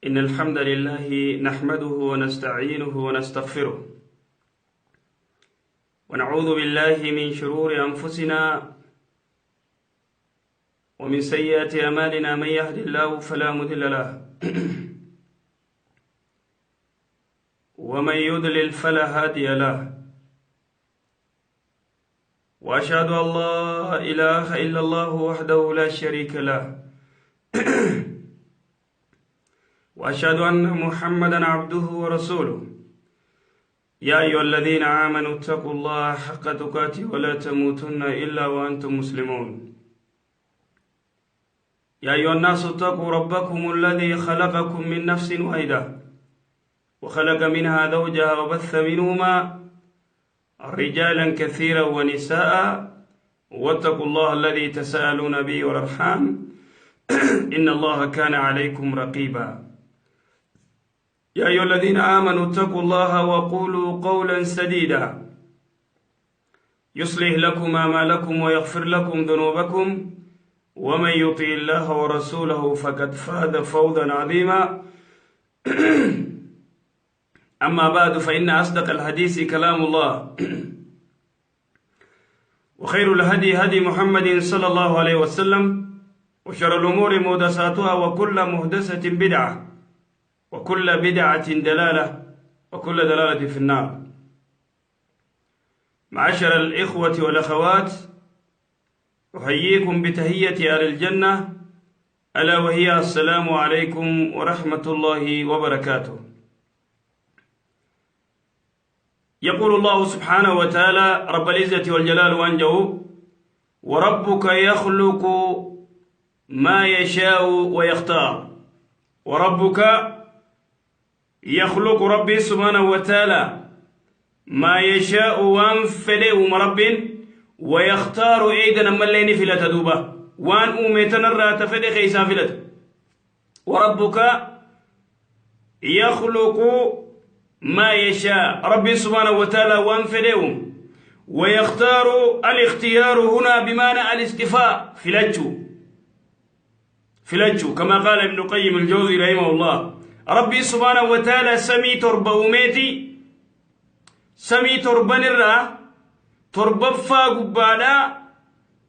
إن الحمد لله نحمده ونستعينه ونستغفره، ونعوذ بالله من شرور أنفسنا ومن سيئات أعمالنا، من يهد الله فلا مضل له ومن يضلل فلا هادي له، وأشهد أن لا إله إلا الله وحده لا شريك له، وأشهد أن محمدا عبده ورسوله. يا أيها الذين آمنوا اتقوا الله حق تقاته ولا تموتن إلا وأنتم مسلمون. يا أيها الناس اتقوا ربكم الذي خلقكم من نفس واحدة وخلق منها زوجها وبث منهما رجالا كثيرا ونساء، واتقوا الله الذي تساءلون به والأرحام إن الله كان عليكم رقيبا. يا أيها الذين آمنوا اتقوا الله وقولوا قولا سديدا يصلح لكم أعمالكم ويغفر لكم ذنوبكم، ومن يطع الله ورسوله فقد فاز فوزا عظيما. أما بعد، فإن أصدق الحديث كلام الله، وخير الهدي هدي محمد صلى الله عليه وسلم، وشر الأمور محدثاتها، وكل محدثة بدعة، وكل بدعة دلالة، وكل دلالة في النار. معاشر الإخوة والأخوات، أحييكم بتحية أهل الجنة، ألا وهي السلام عليكم ورحمة الله وبركاته. يقول الله سبحانه وتعالى رب العزة والجلال وأنجه: وربك يخلق ما يشاء ويختار. وربك يخلق، ربي سبحانه وتعالى، ما يشاء waan fedhe uuma Rabbiin، ويختار أيضا ammallee ni filata duuba، waan uume tanarraa ta fedhe keeysaa filata. وربك يخلق ما يشاء، ربي سبحانه وتعالى waan fedhe uuma، ويختار، الاختيار هنا بمعنى الاصطفاء، filachuu filachuu، كما قال ابن قيم الجوزي رحمه الله. ربي سبحانه وتعالى samii torba uumeeti، samii torban irraa torbaffaa gubbaadhaa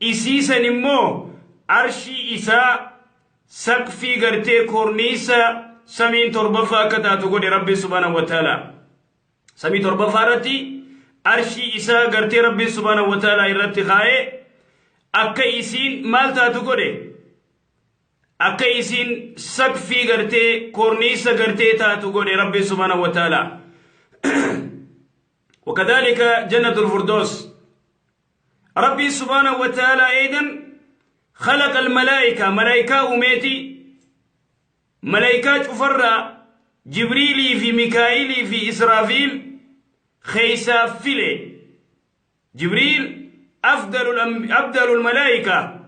isiisan immoo arshii isaa saqfii gartee korniisa samiin torbaffaa akka taatu godhe Rabbi سبحانه وتعالى. Samii torbaffaa irratti arshii isaa gartee Rabbi سبحانه وتعالى irratti kaa'ee, akka isiin maal taatu godhe? Akka isiin saqfii gartee korniisa gartee taatu godhe Rabbi سبحانه وتعالى. وكذلك جنة الفردوس. ربي سبحانه وتعالى أيضا خلق الملائكة، ملائكة uumeeti، ملائكة cufarraa جبريلii fi ميكائيلii fi إسرافيل keeysaa file. جبريل أفضل الملائكة،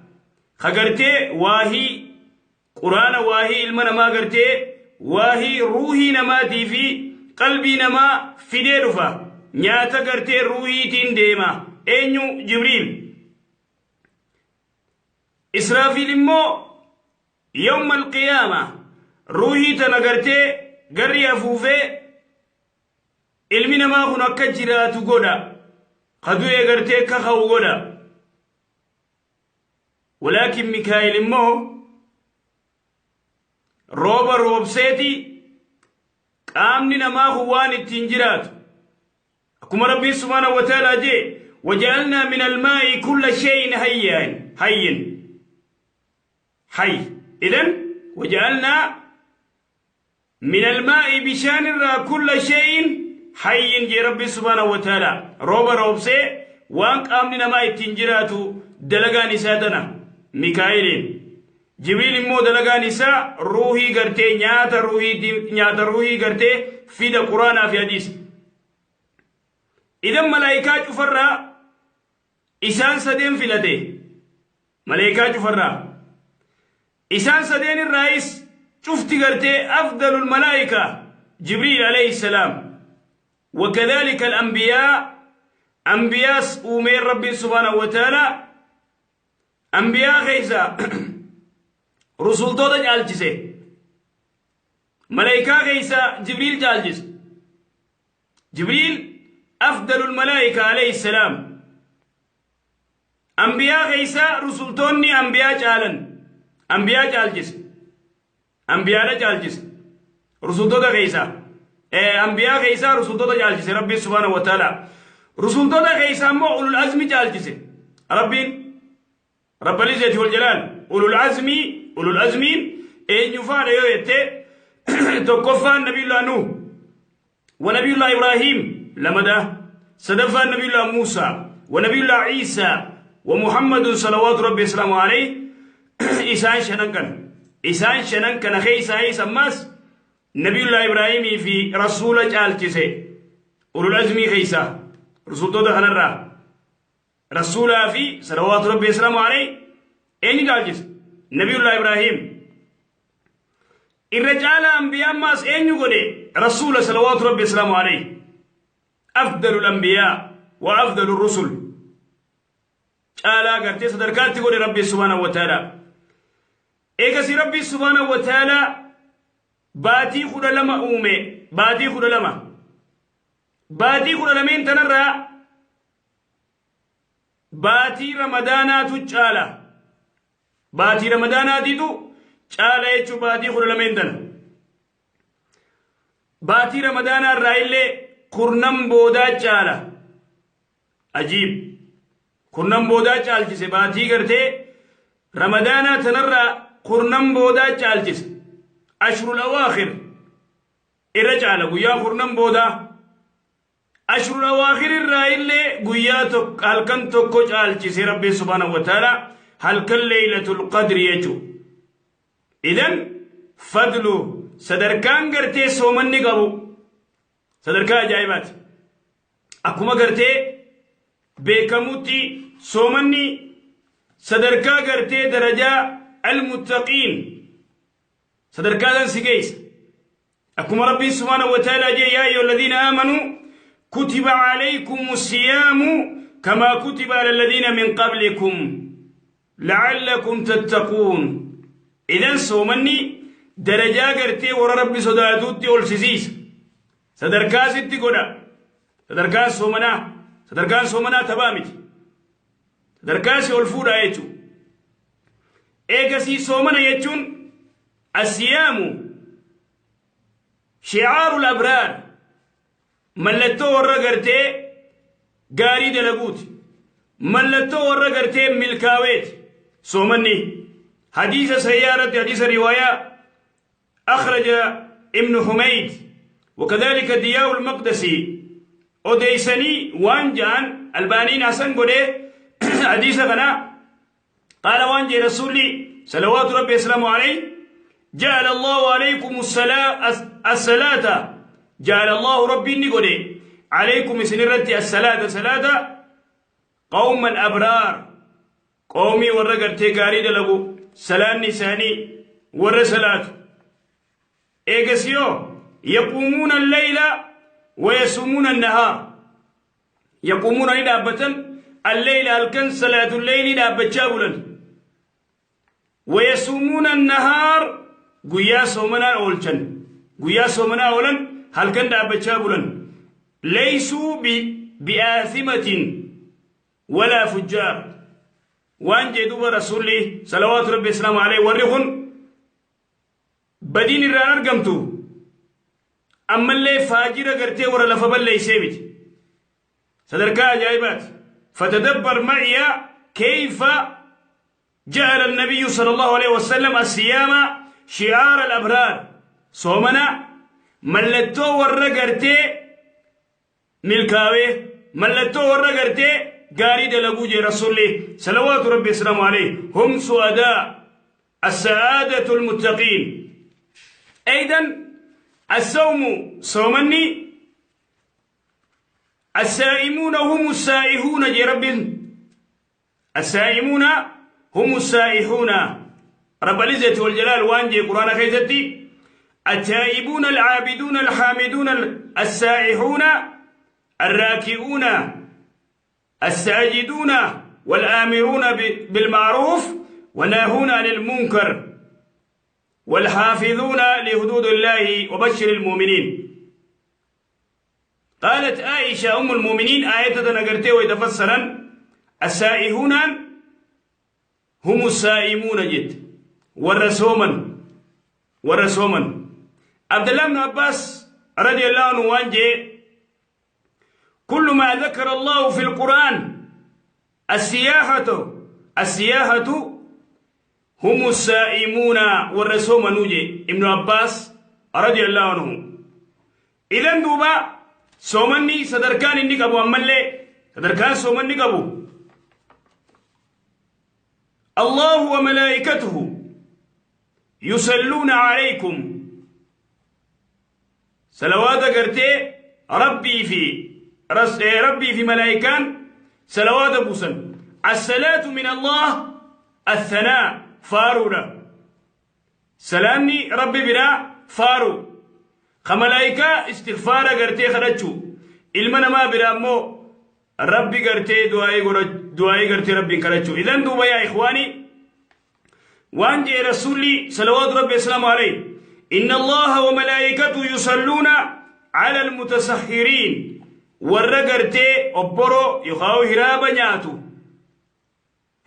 ka gartee waahii quraana، waahii ilma namaa gartee waahii ruuhii namaatii fi qalbii namaa fidee dhufa, nyaata gartee ruuhiitiin deema. Eenyu? Jibriil. Israafiil immoo يوم القيامة ruuhii tana gartee garri afuufee ilmi namaa kun akka jiraatu godha, ka du'e gartee akka ka'u godha. ولكن mikaa'el immoo rooba roobseeti qaamni namaa kun waan ittiin jiraatu, akkuma Rabbiin سبحانه وتعالى jee: وجعلنا من الماء كل شيء حي حي حي. إذن وجعلنا من الماء، bishaan irraa، كل شيء حي jee Rabbi سبحانه وتعالى. Rooba roobsee waan qaamni namaa ittiin jiraatu dalagaan isaa tana Mikaa'eliin. Jibriil immoo dalagaan isaa ruuhii gartee nyaata ruuhii, nyaata ruuhii gartee fida, quraanaa fi hadiisa. Idan malaayikaa cufarraa isaan sadeen filate. Malaayikaa cufarraa isaan sadeen irraayis cufti gartee أفضل الملائكة جبريل عليه السلام. وكذلك الأنبياء، أنبياء uumee Rabbi سبحانه وتعالى. أنبياء keeysa rusultoota caalchise. Malaayikaa keessa Jibriil caalchise. Jibriil afdalul malaayika alayhi salaam. Ambiyaa keessa rusultoonni ambiyaa caalan, ambiyaa caalchise. Ambiyaadha caalchise. Rusultoota keessa ambiyaa keessa rusultoota caalchise Rabbiin subhaanahu wa ta'ala. Rusultoota keessa immoo ulul azmi caalchise. Rabbiin Rabbal izzati wal jalaal ulul azmii, ulul azmiin eenyu faadha yoo jettee, tokkoffaan Nabiyullah Nuh wa Nabiyullah Ibrahim lamada, sadaffaan Nabiyullah Musa wa Nabiyullah Isa wa Muhammadun salawaatu Rabbi islaamu alayhi. Isaan shanan kana, isaan shanan kana keessaa isa ammaas Nabiyullah Ibrahimii fi rasuula caalchise. Ulul azmii keessaa rusultoota kanarraa rasuulaa fi salawaatu Rabbi islaamu alayhi eenyu caalchise? Nabiyullah Ibrahim. Irra caala ambiyaa ammaas eenyu godhe? Rasuula salawaatu Rabbi islaamu alayhi, afdalul ambiyaa wa afdalur rusul. Caalaa gartee sadarkaatti godhe Rabbi subhaanahu wa ta'ala. Eegasi Rabbi subhaanahu wa ta'ala baatii 12 uume. Baatii 12, baatii 12n tanarraa baatii Ramadaanaatu caala. Baatii Ramadaanaatiitu caala jechuu baatii 12n tana. Baatii Ramadaanaa irraa illee kurnan boodaa caala. Ajiib! Kurnan boodaa caalchise. Baatii gartee Ramadaanaa tanarraa kurnan boodaa caalchise. Ashrul awaakhir irra caala guyyaa kurnan boodaa. Ashrul awaakhir irraa illee guyyaa tokko, halkan tokko caalchise Rabbi subhaanahu wa ta'ala, halkan Leeylatul Qadri jechuu. Idan fadlu sadarkaan gartee soomanni qabu sadarkaa ajaa'ibaati. Akkuma gartee beekamutti soomanni sadarkaa gartee darajaa almuttaqiin sadarkaa san si geessa. Akkuma Rabbiin subhaanahu wa ta'ala jee: yaa ayyuha alladhiina aamanuu kutiba alaykum siyaamu kamaa kutiba ala alladhiina min qablikum la'allakum tattaquun. Idan soomanni darajaa gartee warra Rabbi sodaatuutti ol sisiisa. Sadarkaa sitti godha. Sadarkaan soomanaa, sadarkaan soomanaa taphaa miti. Sadarkaa si ol fuudhaa jechuudha. Eegasii soomana jechuun asiyaamu shi'aarul abraar, mallattoo warra gartee gaarii dalaguuti. Mallattoo warra gartee milkaaweeti. Soomanni hadiisa sahihaa irratti, hadiisa riwaayaa أخرج ابن حميد وكذلك ضياء المقدسي odeysanii waan ja'an, Albaaniin hasan godhe hadiisa kana. قال waan jee rasuulli صلوات ربي وسلامه عليه: جعل الله عليكم الصلاة، جعل الله ربي نقول عليكم سنرتي الصلاة صلاة قوم الأبرار، قومي ورا gartee gaarii dalagu salaanni isaanii warra salaatu. Eegasiyoo يقومون الليل ويصومون النهار. يقومون ni dhaabbatan الليل halkan, صلاة الليل dhaabbachaa bulan, ويصومون النهار guyyaa soomanaa oolchan, guyyaa soomanaa oolan, halkan dhaabbachaa bulan. ليسوا بآثمة ولا فجار waan jee duuba rasuulli salawaatu Rabbi islaamu alayhi: warri kun badiin irraan argamtu, ammallee faajira gartee warra lafa balleeysee miti. Sadarkaa ajaa'ibaati. فتدبر معي كيف جعل النبي صلى الله عليه وسلم الصيام شعار الأبرار. صومنا mallattoo warra gartee milkaawee, mallattoo warra gartee gaarii dalaguu jee rasuulli salawaatu Rabbi islaamu alayhi. هم سعداء السعادة المتقين. أيضا الصوم صومني السائمون هم السائحون جي رب. السائمون هم السائحون. رب العزة والجلال waan jee قرآن keessatti: التائبون العابدون الحامدون السائحون الراكعون الساجدون والآمرون بالمعروف وناهون عن المنكر. والحافظون لحدود الله وبشر المؤمنين. قالت عائشة أم المؤمنين آية نقرتي ويتفسرا السائحون هم السائمون جد والرسوما والرسوما. عبد الله بن عباس رضي الله عنه وانجي كل ما ذكر الله في القرآن السياحة هم السائمون والرسوم نوجي ابن عباس رضي الله عنه. إذن دوبا سومني صدركان إني قبو أمالي صدركان سومني قبو الله وملائكته يصلون عليكم صلوات قرتي ربي في ملائكان صلوات بوسن. الصلاة من الله الثناء فارولا سلامني ربي بنا فارو خملائكة استغفار قرتي خرجو المنا ما بنا مو ربي قرتي دعائي قرتي ربي خرجو. إذن دوبا يا إخواني وانجي رسولي صلوات ربي السلام عليه إن الله وملائكته يصلون على المتسحرين ورقرتي أبرو يخاو هرابا نياتو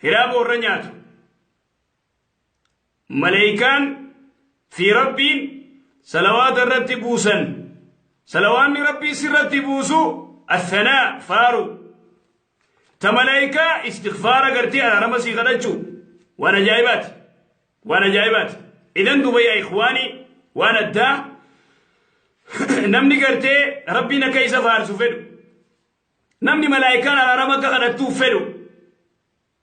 هرابا ورنياتو ملائكان في ربي صلوات الرب بوسن صلوات ربي سرت بوسو الثناء فارو تملائكة استغفار قرتي على رمسي غدجو وانا جايبات وانا جايبات. إذن دبي يا إخواني وانا الدا نمني قرتي ربنا كيس فارسو فدو نمني ملائكان على رمك غدتو فدو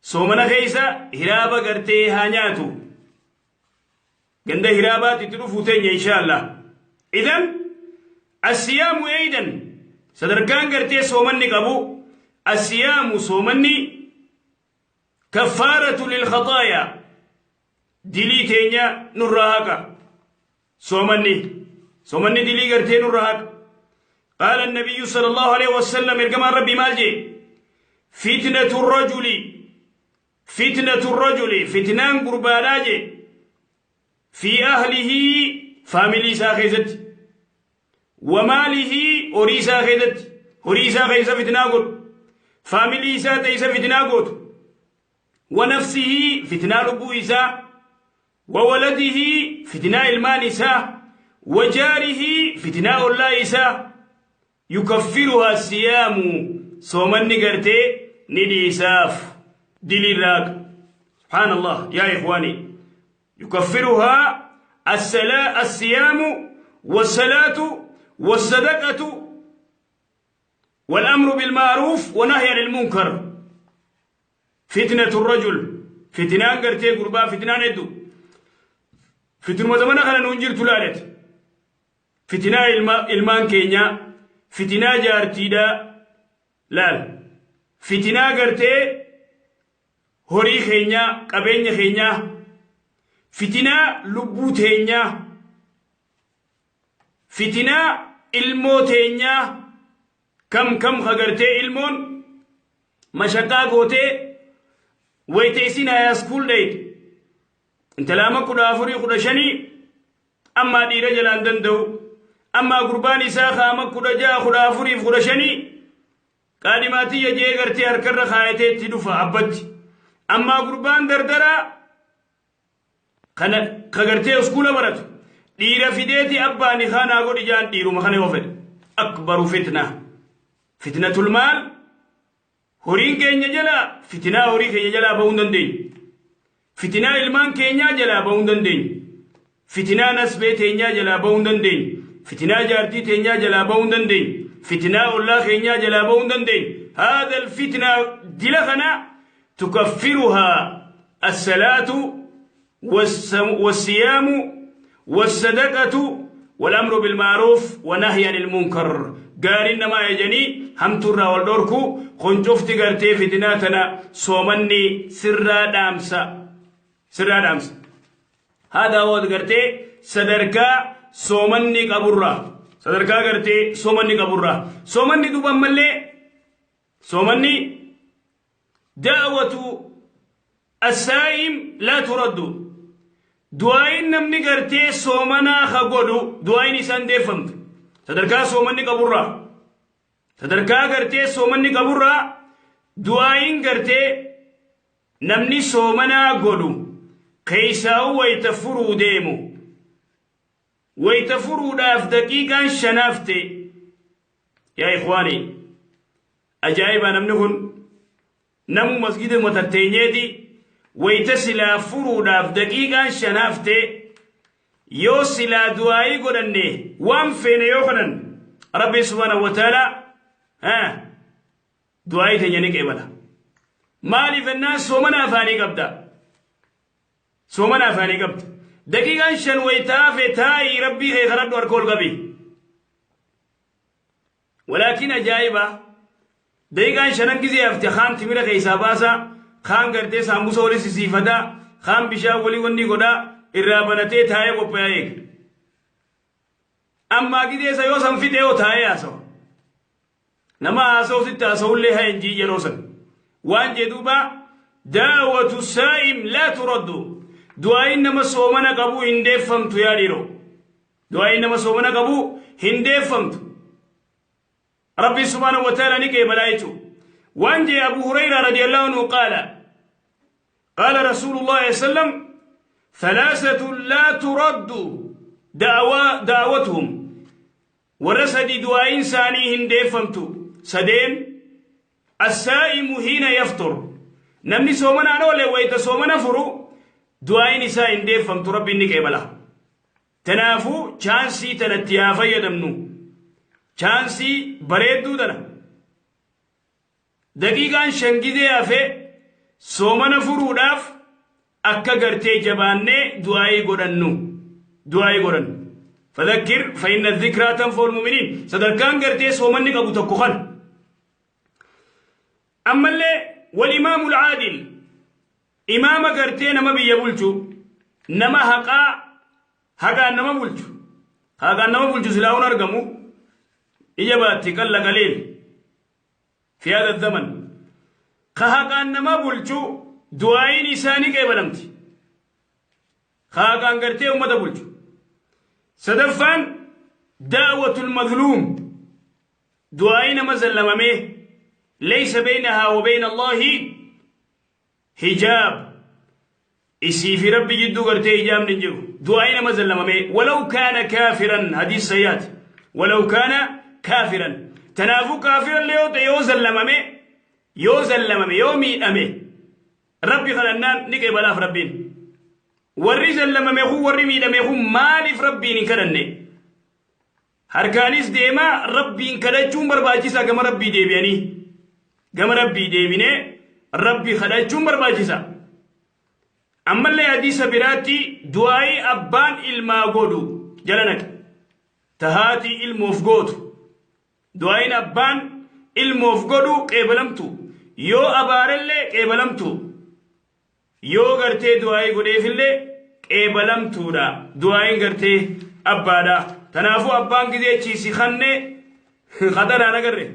سومنا كيسا هرابا قرتي هانياتو عند هرابات تدفوتين إن شاء الله. إذن الصيام أيضا صدركان قرتي سومني قبو الصيام سومني كفارة للخطايا دليتين نراهاك سومني دلي قرتي نراهاك. قال النبي صلى الله عليه وسلم إرقمان ربي مالجي فتنة الرجل فتنان قرباناجي في أهله فاميلي ساخيزت وماله أوري ساخيزت هوري ساخيزة فتناقل فاميلي ساتيسة فتناقل ونفسه فتنا لبوئسا وولده فتنا المانسا وجاره فتنا اللائسا يكفرها الصيام صومن قرتي نديساف دليل. سبحان الله يا إخواني يكفرها الصيام والصلاة والصدقة والأمر بالمعروف ونهي عن المنكر. فتنة الرجل فتنان قرتي قربا فتنان ادو فتنة زمان خلا ننجر تلالت فتنة المان كينيا فتنة جارتيدا لال فتنة قرتي هوري خينيا قبين خينيا فتنة لبو تينيا فتنة ilmoo teenyaa kam kam hagartee ilmoon mashaqaa gootee wayte isin haya school date intalaama 14 15 ammaa dhiira jalaan danda'u ammaa gurbaan isaa kaama 16 14 15 qaadhimaatii jee gartee harkarra kaayatee itti dhufa abbatti ammaa gurbaan dardaraa kana kagartee iskuula baratu dhiira fideeti abbaani kaanaa godhi jaan dhiiruma kana yoo fedhe akbaru fitna fitnatul maal horiin keenya jalaa fitinaa horii keenya jalaa bahuu hin dandeenyu fitinaa ilmaan keenyaa jalaa bahuu hin dandeenyu fitinaa nasbee teenyaa jalaa bahuu hin dandeenyu fitinaa jaartii teenyaa jalaa bahuu hin dandeenyu fitinaa ollaa keenyaa jalaa bahuu hin dandeenyu haadha alfitna dila kana tukaffiruhaa assalaatu والصيام والصدقة والأمر بالمعروف ونهي عن المنكر. قال إنما يجني هم ترى والدوركو خنجفت قرتي فتناتنا صومني سرا دامسا سرا دامسا. هذا هو قرتي صدركا صومني قبرة صدركا قرتي صومني قبرة صومني دوبا ملي صومني دعوة السائم لا ترد. Du'aa'iin namni gartee soomanaa ka godhu du'aa'iin isaan deeffamtu. Sadarkaa soomanni qaburraa. Sadarkaa gartee soomanni qaburraa du'aa'iin gartee namni soomanaa godhu keessaa'u wayita furuu deemu. Wayita furuudhaaf daqiiqaan shanaafte. Yaa ikhwaanii, ajaa'iba, namni kun namu masgida matatteenyeeti wayita silaa furuudhaaf daqiiqaan shanaafte yoo silaa du'aayii godhanne, waan feene yoo kadhan, Rabbi subhaanahu wa ta'ala du'aayii teenya ni qeebala. Maaliif ennaan soomana afaanii qabda. Soomana afaanii qabda. Daqiiqaan 5 wayita hafe taa'ii Rabbii kee kadhadhu, harka ol qabi. Walaakin ajaa'iba, daqiiqaan shanan gizee hafte kaan timira keessaa baasaa, kaan gartee saambusa walii sisiifataa, kaan bishaan walii wanni godhaa irraa banatee taa'ee qophaa'ee eega. Ammaa gideessa yoo san fixee yoo taa'ee haasawa. Nama haasa'u sitti haasa'ullee haa hin jii yeroo san. Waan jedhuuba, دعوة الصائم لا ترد. Du'aayin nama soomana qabu hin deeffamtu yaa dhiiroo. Du'aayin nama soomana qabu hin deeffamtu. Rabbi subhaanahu wa ta'ala ni qeebalaa jechuudha. Waan jee Abu Hurayra رضي الله عنه قال قال رسول الله صلى الله عليه وسلم: ثلاثة لا ترد دعوتهم. Warra sadi du'aayin isaanii hin deeffamtu. Sadeen: الصائم حين يفطر. Namni soomanaan oole wayita soomana furu du'aayin isaa hin deeffamtu, Rabbi inni qeebala. Tanaafuu chaansii tanatti haa fayyadamnu. Chaansii bareedduu tana. Daqiiqaan 5 gizee hafe soomana furuudhaaf akka gartee jabaannee du'aayii godhannu. Du'aayii godhannu. فذكر فإن الذكرى تنفع المؤمنين. Sadarkaan gartee soomanni qabu tokko kana. Ammallee والإمام العادل. Imaama gartee nama biyya bulchu, nama haqaa, haqaan nama bulchu. Haqaan nama bulchu silaa hun argamu ija baatti قل قليل في هذا الزمن. Ka haqaan nama bulchu du'aayin isaanii qeebalamti. Ka haqaan gartee ummata bulchu. Sadaffaan دعوة المظلوم. Du'aayii nama zallamamee ليس بينها وبين الله حجاب. Isii fi Rabbi jidduu gartee hijaabni hin jiru. Du'aayii nama zallamamee ولو كان كافرا. Hadiis sayyaati. ولو كان كافرا. Tanaafuu kaafirallee yoo ta'e, yoo zallamame, yoo zallamame, yoo miidhame, Rabbi kadhannaan ni qeebalaaf Rabbiin. Warri zallamame kun, warri miidhame kun maaliif Rabbiin hin kadhanne? Harkaanis deemaa Rabbiin kadhachuun barbaachisaa. Gama Rabbii deebi'anii, gama Rabbii deebinee Rabbi kadhachuun barbaachisa. Ammallee hadiisa biraatti du'aayii abbaan ilmaa godhu jala naqe. Tahaatii ilmoof gootu. Du'aayiin abbaan ilmoof godhu qeebalamtu. Yoo abaarellee qeebalamtu. Yoo gartee du'aayii godheefillee qeebalamtuudha. Du'aayiin gartee abbaadha. Tanaafuu abbaan gizee chiisi kannee khataraan agarre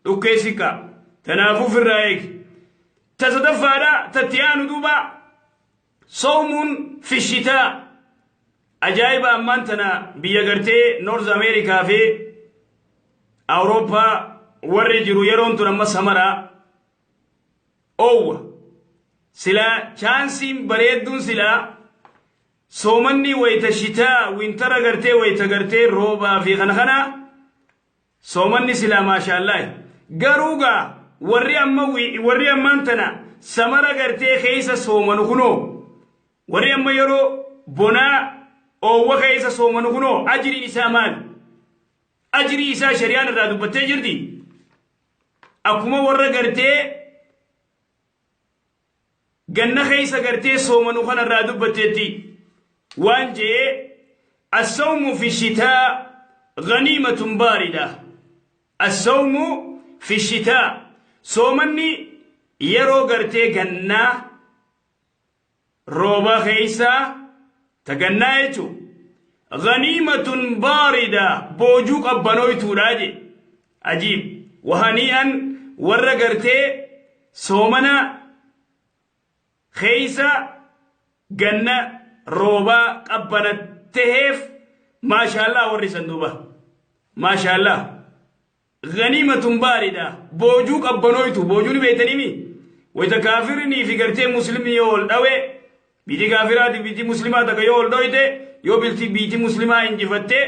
dhukkee siqaa. Tanaafuu firraa eegi. Ta sadaffaadha tatti aanu duuba صوم في الشتاء. Ajaa'iba, ammaan tana biyya gartee North America fi Awurooppaa warri jiru yeroon tun amma summer oowwa. Silaa chaansiin bareedduun silaa soomanni wayita shitaa, winter gartee wayita gartee roobaa fi kana kana soomanni silaa maashaallah. Garuu gaa warri amma, warri ammaan tana summer gartee keessa soomanu kunoo, warri amma yeroo bonaa oowwa keessa soomanu kunoo, ajriin isaa maali? Ajrii isaa shari'aan irraa dubbattee jirti. Akkuma warra gartee ganna keessa gartee soomanu kana irraa dubbatteetti. Waan jee: الصوم في الشتاء غنيمة باردة. الصوم في الشتاء. Soomanni yeroo gartee gannaa rooba keessa ta gannaa jechuun غنيمة باردة. Boojuu qabbanooytuudha je. Ajiib wahanii'an warra gartee soomana keessa ganna. roobaa qabbana taheef maashaallah warri san duuba maashaallah ganiimatun baarida boojuu qabbanooytu boojuu ni beeytaniimi wayta kaafirinii fi gartee muslimni yoo ol dhawe biitii kaafiraati biitii muslimaa takka yoo ol dhoyte yoo bilti biitii muslimaa injifatte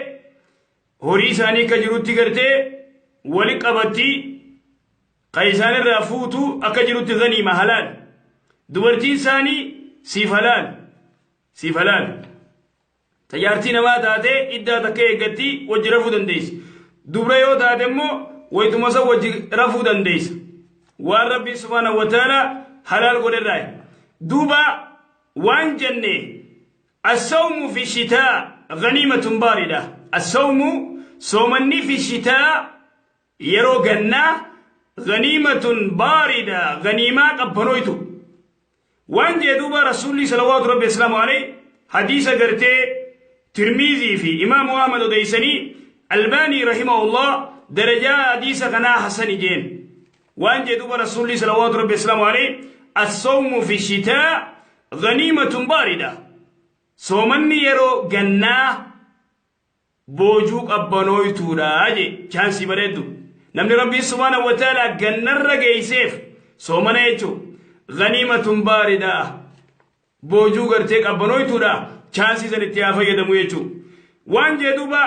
horii isaanii akka jirutti gartee wali qabatti ka isaan irraa fuutu akka jirutti ganiima halaal dubartiin isaanii siif halaal siif halaal tajaartii namaa taate iddaa takka eeggatti wajji rafuu dandeessa dubra yoo taate immoo waytuma san wajji rafuu dandeessa waan rabbiin subhaanahu wa ta'ala halaal godherraa duuba waan jenne الصوم في الشتاء غنيمة باردة الصوم صومني في الشتاء يرو جنة غنيمة باردة غنيمة قبنويتو وان جدوبا رسولي صلوات ربي السلام عليه حديث قرتي ترمذي في إمام أحمد ديسني الباني رحمه الله درجة حديث قنا حسن جين وان جدوبا رسولي صلوات ربي السلام عليه الصوم في الشتاء غنيمة باردة صومني يرو جنة boojuu qabbanooytuudha je chaansii bareeddu namni rabbii subhaanahu wa ta'ala gannarra geeyseef soomana jechuu ganiimatun baarida boojuu gartee qabbanooytuudha chaansii san itti haa fayyadamu jechuu waan jee duuba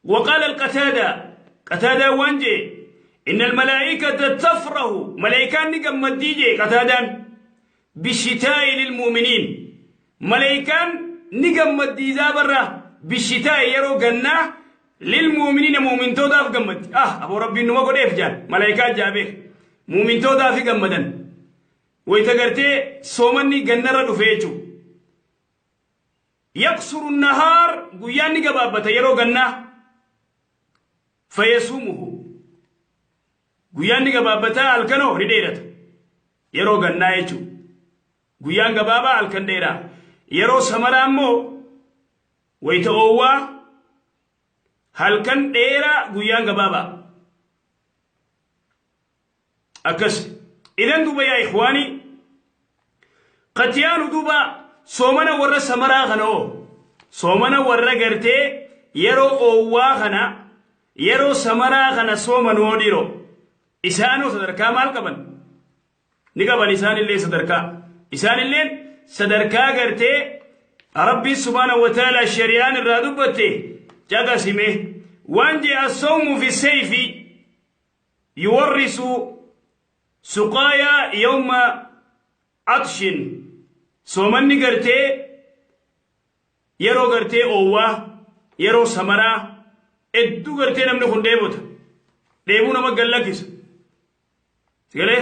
وقال القتادة قتادة وانجي إن الملائكة تفرح ملائكان نقم ديجي قتادة بالشتاء للمؤمنين ملائكان نقم ديزا برا بالشتاء يرو جنة للمؤمنين مؤمن تودا في قمد أبو ربي إنه ما قد إفجان ملائكات جابك مؤمن تودا في قمدن ويتقرتي صومني جنة ردو فيجو يقصر النهار قياني قبابة يرو جنة فيصومه قياني قبابة الكنو رديرت يرو جنة يجو قيان قبابة الكنديرة يرو سمرامو ويتأوى halkan dheeraa guyyaan gabaabaa akkas idan duuba yaa ikhwaani qatiyaanu duuba soomana warra samaraa kana oo soomana warra gartee yeroo oowwaa kana yeroo samaraa kana sooman oo dhiro isaanoo sadarkaa maal qaban ni qaban isaanillee sadarkaa isaanilleen sadarkaa gartee rabbii subhaanahu wa ta'ala shari'aan irraa dubbatte جاكسمه وانجي الصوم في السيف يورث سقايا يوم عطش صومني قرتي يرو قرتي اووا يرو سمرا ادو قرتي نمني خن ديبوت ديبونا ما قلقس تقولي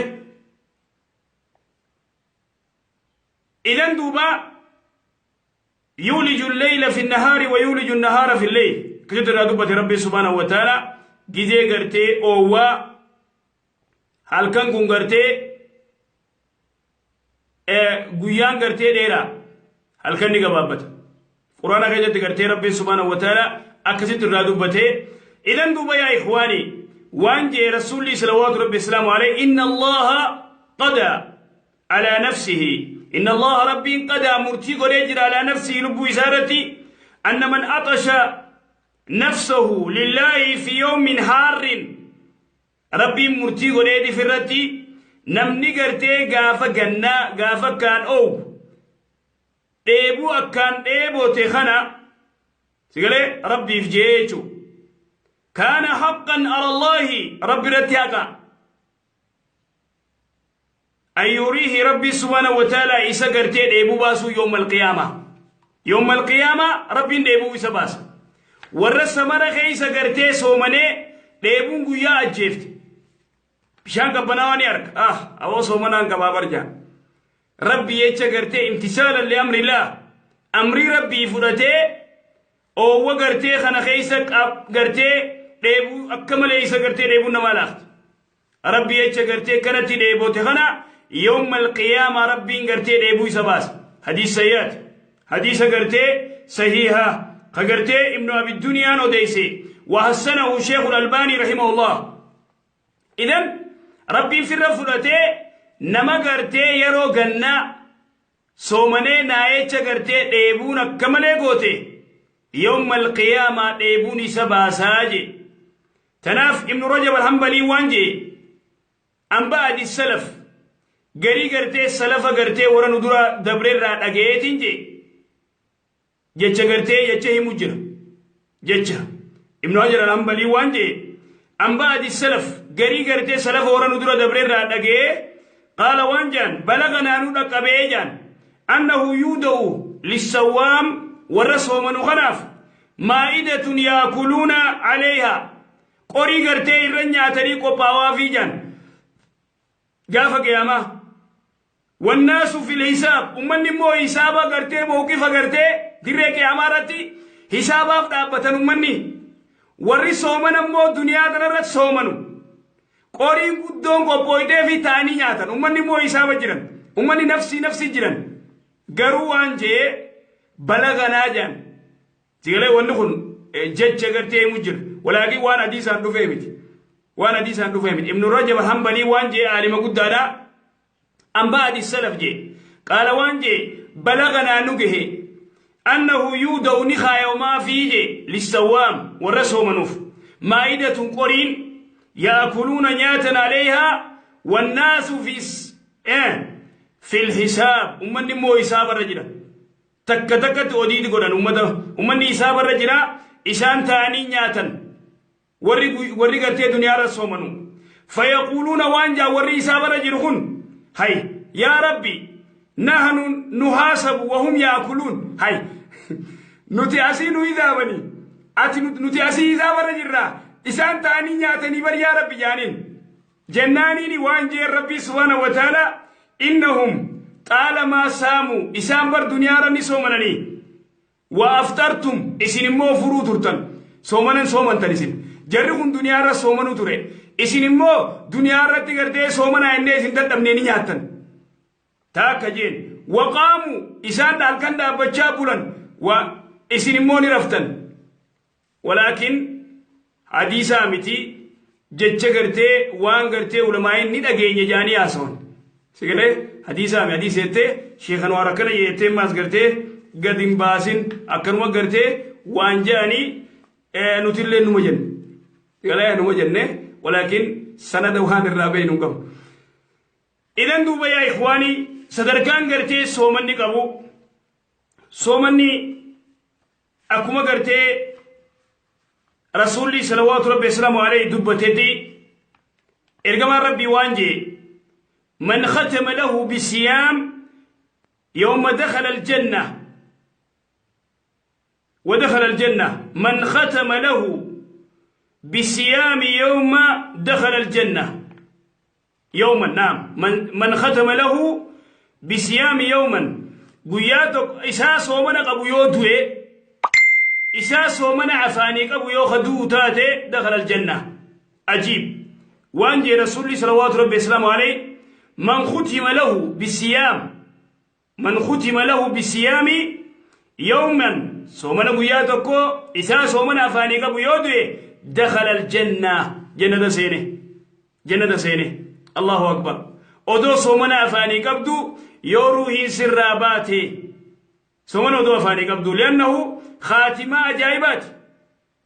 إذن دوبا يولج الليل في النهار ويولج النهار في الليل كتبت رادوبة ربي سبحانه وتعالى جزي قرتي أووا هل كان كون قرتي قيان قرتي ديرا هل كان نقبابت قرآن كتبت قرتي ربي سبحانه وتعالى أكست رادوبة إذن دوبا يا إخواني وانجي رسولي صلوات ربي السلام عليه إن الله قضى على نفسه إن الله ربي قد مرتي قريجر على نفسه لب إزارتي أن من عطش نفسه لله في يوم حار ربي مرتي قريجر في الرتي نمني قرتي قافة جنة قافة كان أو ديبو أكان ديبو تخنا سيقولي ربي في جيتو كان حقا على الله ربي رتياقا أن يريه ربي سبحانه وتعالى إسا قرتي ديبو باسو يوم القيامة يوم القيامة ربي ديبو إسا باس ورس مرخ إسا قرتي سومني ديبو قيا أجيفت بشان قبناواني أرك أو سومنان قبابر جان ربي يتشا قرتي امتثالا لأمر الله أمري ربي فرتي أو قرتي خنا خيسا قرتي ديبو أكمل إسا قرتي ديبو نمالاخت ربي يتشا قرتي كانت ديبو تخنا يوم القيامة ربي قرتي ديبو سباس حديث سيئات حديث قرتي صحيحة قرتي ابن أبي الدنيا نوديسي وحسنه شيخ الألباني رحمه الله إذن ربي في الرفلتي نما قرتي يرو جنة Soomanee naayecha gartee dheebuun akka malee goote yawma alqiyaamaa dheebuun isa baasaa je. Tanaaf Ibnu Rajab Alhambalii waan jee an ba'adi salaf garii gartee salafa gartee warra nu dura dabreerraa dhagayeetiin jee jecha gartee jecha himu jira. Jecha Ibnu Hajar Alhambalii waan jee an ba'adi salaf garii gartee salafa warra nu dura dabreerraa dhagayee qaala waan jaan balaganaa nu dhaqqabee jaan annahu yuuda'u lissawaam warra soomanu kanaaf maa'idatun yaakuluuna calayhaa qorii gartee irra nyaatanii qophaawaa jaan gaafa qiyaamaa. Wannaasu fil hisaab ummanni immoo hisaaba gartee mawqifa gartee dirree qiyaamaa irratti hisaabaaf dhaabbatan. Ummanni warri sooman ammoo duniyaa tanarratti soomanu qoriin guddoon qophooytee fi ta'anii nyaatan. Ummanni immoo hisaaba jiran, ummanni nafsii nafsii jiran. Garuu waan jee balaganaa jaan sigalee wanni kun jecha gartee himu jira, walaakin waan hadiisaan dhufee miti, waan hadiisaan dhufee miti. Ibnu Rajab Hanbalii waan jee aalima guddaadha an ba'adi salaf jee qaala waan jee balaganaa nu gahe annahu yuuda'u ni kaayamaa fi jee lissawaam warra soomanuuf maa'idatun qoriin yaakuluuna nyaatan alayhaa wannaasu fi lhisaab ummanni immoo hisaabarra jira. Takka takkatti odiiti godhan ummata. Ummanni hisaabarra jira, isaan ta'anii nyaatan warri gartee duniyaarra soomanu. Fayaquuluuna waan jaa warri hisaabarra jiru kun: hay yaa Rabbi, nahnu nuhaasabu wahum yaakuluun. Hay, nuti asii nu hisaabanii ati nuti asii hisaabarra jirra, isaan ta'anii nyaatanii bar yaa Rabbi jaaniin. Jennaaniini waan jeen Rabbii subhaanahu wa ta'ala: innahum xaalamaa saamuu isaan bar duniyaarra ni soomananii wa aftartum isin immoo furuu turtan, soomanan soomantan. Isin jarri kun duniyaarra soomanuu ture, isin immoo duniyaarratti gartee soomanaa innee isin dadhabnee ni nyaattan. Taakka jeen waqaamu isaan halkan dhaabbachaa bulan wa isin immoo ni raftan. Walaakin hadiisaa miti, jecha gartee waan gartee ulamaa'iin ni dhageenye jaanii haasawan. Sigalee hadiisaa mi hadiisa jettee sheekan waan akkana jettee maas gartee gad hin baasin, akkanuma gartee waan jedhanii nutillee numa jenne. Sigalee numa jenne, walaakin sanada waan irraa beeynu hin qabu. Idan duuba yaa ikhwaanii, sadarkaan gartee soomanni qabu, soomanni akkuma gartee Rasuulli salawaatu Rabbi wasalaamu alayhi dubbatetti, ergamaan Rabbii waan jee: man khatama lahu bisiyaam yawma dakhala aljanna ودخل الجنة، من ختم له بصيام يوم دخل الجنة يوما، نعم، من ختم له بصيام يوما guyyaa tokko isaa soomana qabu yoo du'e, isaa soomana afaanii qabu yoo ka du'u taate, dakhala aljanna. Ajiib! Waan jee Rasuulli salawaatu Rabbi wasalaamu alayhi: man khutima lahu bisiyaam, man khutima lahu bisiyaami yawman soomana guyyaa tokko isaa soomana afaanii qabu yoo du'e, dakhala aljanna, jannata seene, jannata seene. Allahu akbar! Odoo soomana afaanii qabdu yoo ruuhiin sirraa baate, soomana odoo afaanii qabdu, liannahu khaatimaa ajaa'ibaati.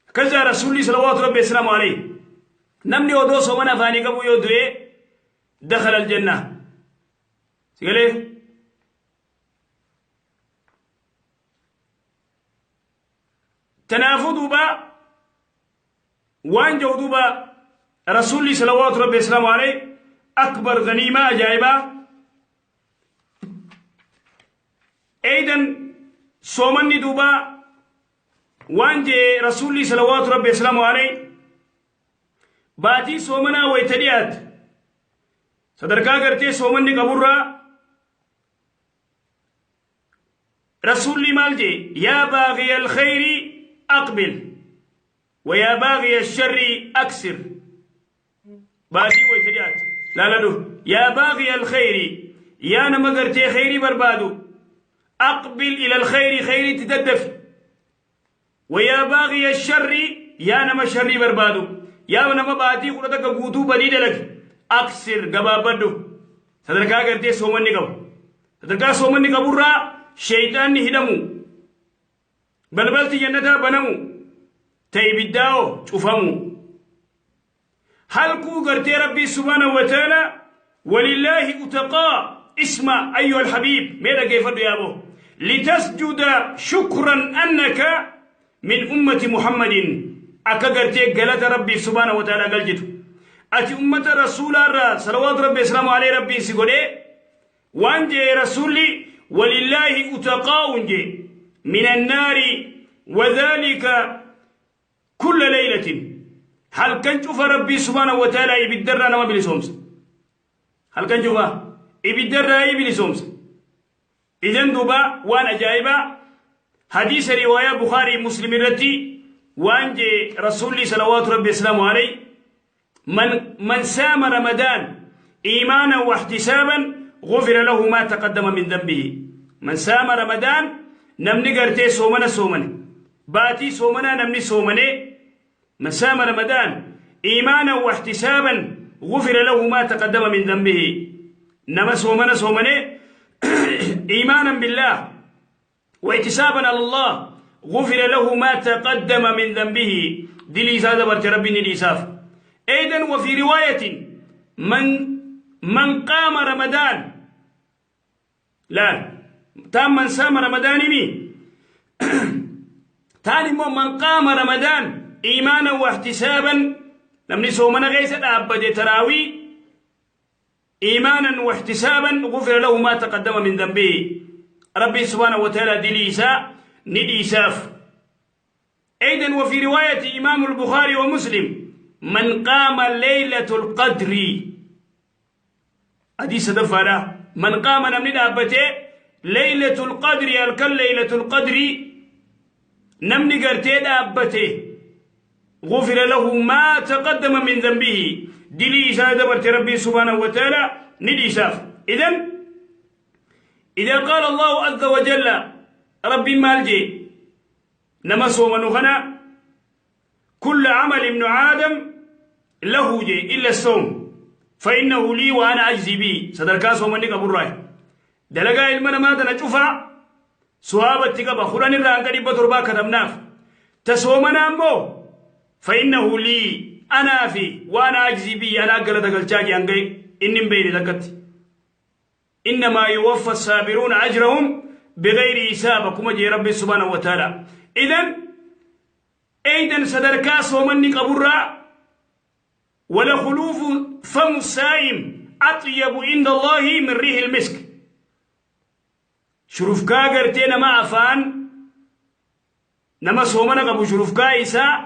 Akkas Rasuulli salawaatu Rabbi wasalaamu alayhi: namni odoo soomana afaanii qabu yoo du'e, dakhala aljanna. Sigalee tanaafuu duuba waan jedhu duuba Rasuulli salawaatu Rabbi wasalaamu alayhi akbar ganiimaa ajaa'ibaa. Eeydan soomanni duuba waan jee Rasuulli salawaatu Rabbi wasalaamu alayhi baatii soomanaa wayta dhiyaate, sadarkaa gartee soomanni qaburraa Rasuulli maal jee? Yaa baagiya alkhayri aqbil ويا باغي الشر أكسر. baatii wayta dhiyaate laaladhu: yaa باغي الخير yaa nama gartee khayrii barbaadu, أقبل إلى الخير khayrii تددف، ويا باغي الشر yaa nama sharrii barbaadu, yaa nama baatii 11 guutuu badii dalage, أقصر gabaabadhu. Sadarkaa gartee soomanni qabu. Sadarkaa soomanni qaburraa sheeyxaanni hidhamu, balbalti jannataa banamu, ta ibiddaa'oo cufamu. Halkuu gartee Rabbii subhaanahu wa ta'ala walillaahi utaqaa. Isma ayyuha alhabiib, mee dhaggeeffadhu yaaboo, litasjuda shukran annaka min ummati Muhammadin, akka gartee galata Rabbiif subhaanahu wa ta'ala galchitu ati ummata rasuulaarraa salawaatu Rabbi islaamu alayhi Rabbiin si godhee. Waan jee Rasuulli walillaahi utaqaa'uun jee min annaari wadhaalika kulla laylatin, halkan cufa Rabbii subhaanahu wa ta'ala ibiddarraa nama bilisoomsa. Halkan cufa ibiddarraa bilisoomsa. Idan duuba waan ajaa'ibaa hadiisa riwaayaa Bukaarii Muslim irratti waan jee Rasuulli salawaatu Rabbi islaamu alayhi: man saama Ramadaan iimaanan wa ihtisaaban غفر له ما تقدم من ذنبه. من saama Ramadaan, namni gartee soomana soomane, baatii soomanaa namni soomane, من saama Ramadaan iimaanan wa ihtisaaban غفر له ما تقدم من ذنبه. Nama soomana soomane إيمانا بالله واحتسابا على الله غفر له ما تقدم من ذنبه، دلي isaa dabarte Rabbi ni dhiisaaf. أيضا وفي رواية من قام رمضان، لا تام من سام رمضان مي تاني من قام رمضان إيمانا واحتسابا، namni soomana keessa dhaabbate taraawii إيمانا واحتسابا غفر له ما تقدم من ذنبه، ربي سبحانه وتعالى dilii isaa ni dhiisaaf. أيضا وفي رواية إمام البخاري ومسلم من قام ليلة القدر، حديث دفارة، من قام namni dhaabbate ليلة القدر، halkan ليلة القدر namni gartee dhaabbate غفر له ما تقدم من ذنبه، dilii isaa dabarte ربي سبحانه وتعالى ni dhiisaaf. إذن إذا قال الله عز وجل، ربي maal jee nama soomanu kana? كل عمل ابن آدم له jee إلا الصوم فإنه لي وأنا أجزي به. Sadarkaa soomanni qaburraa dalagaa ilma namaa tana cufaa suwaabatti qaba, 10 irraa hanga 700 katabnaaf. Ta soomana ammoo فإنه لي أنا في وأنا أجزي به، أنا galata galchaa jee. Hanga inni hin beeyne takkatti إنما يوفى الصابرون أجرهم بغير حساب كما jee ربي سبحانه وتعالى. إذن أيضا sadarkaa soomanni qaburraa ولخلوف فم الصائم أطيب عند الله من ريح المسك. Shurufkaa gartee nama afaan nama soomana qabu, shurufkaa isaa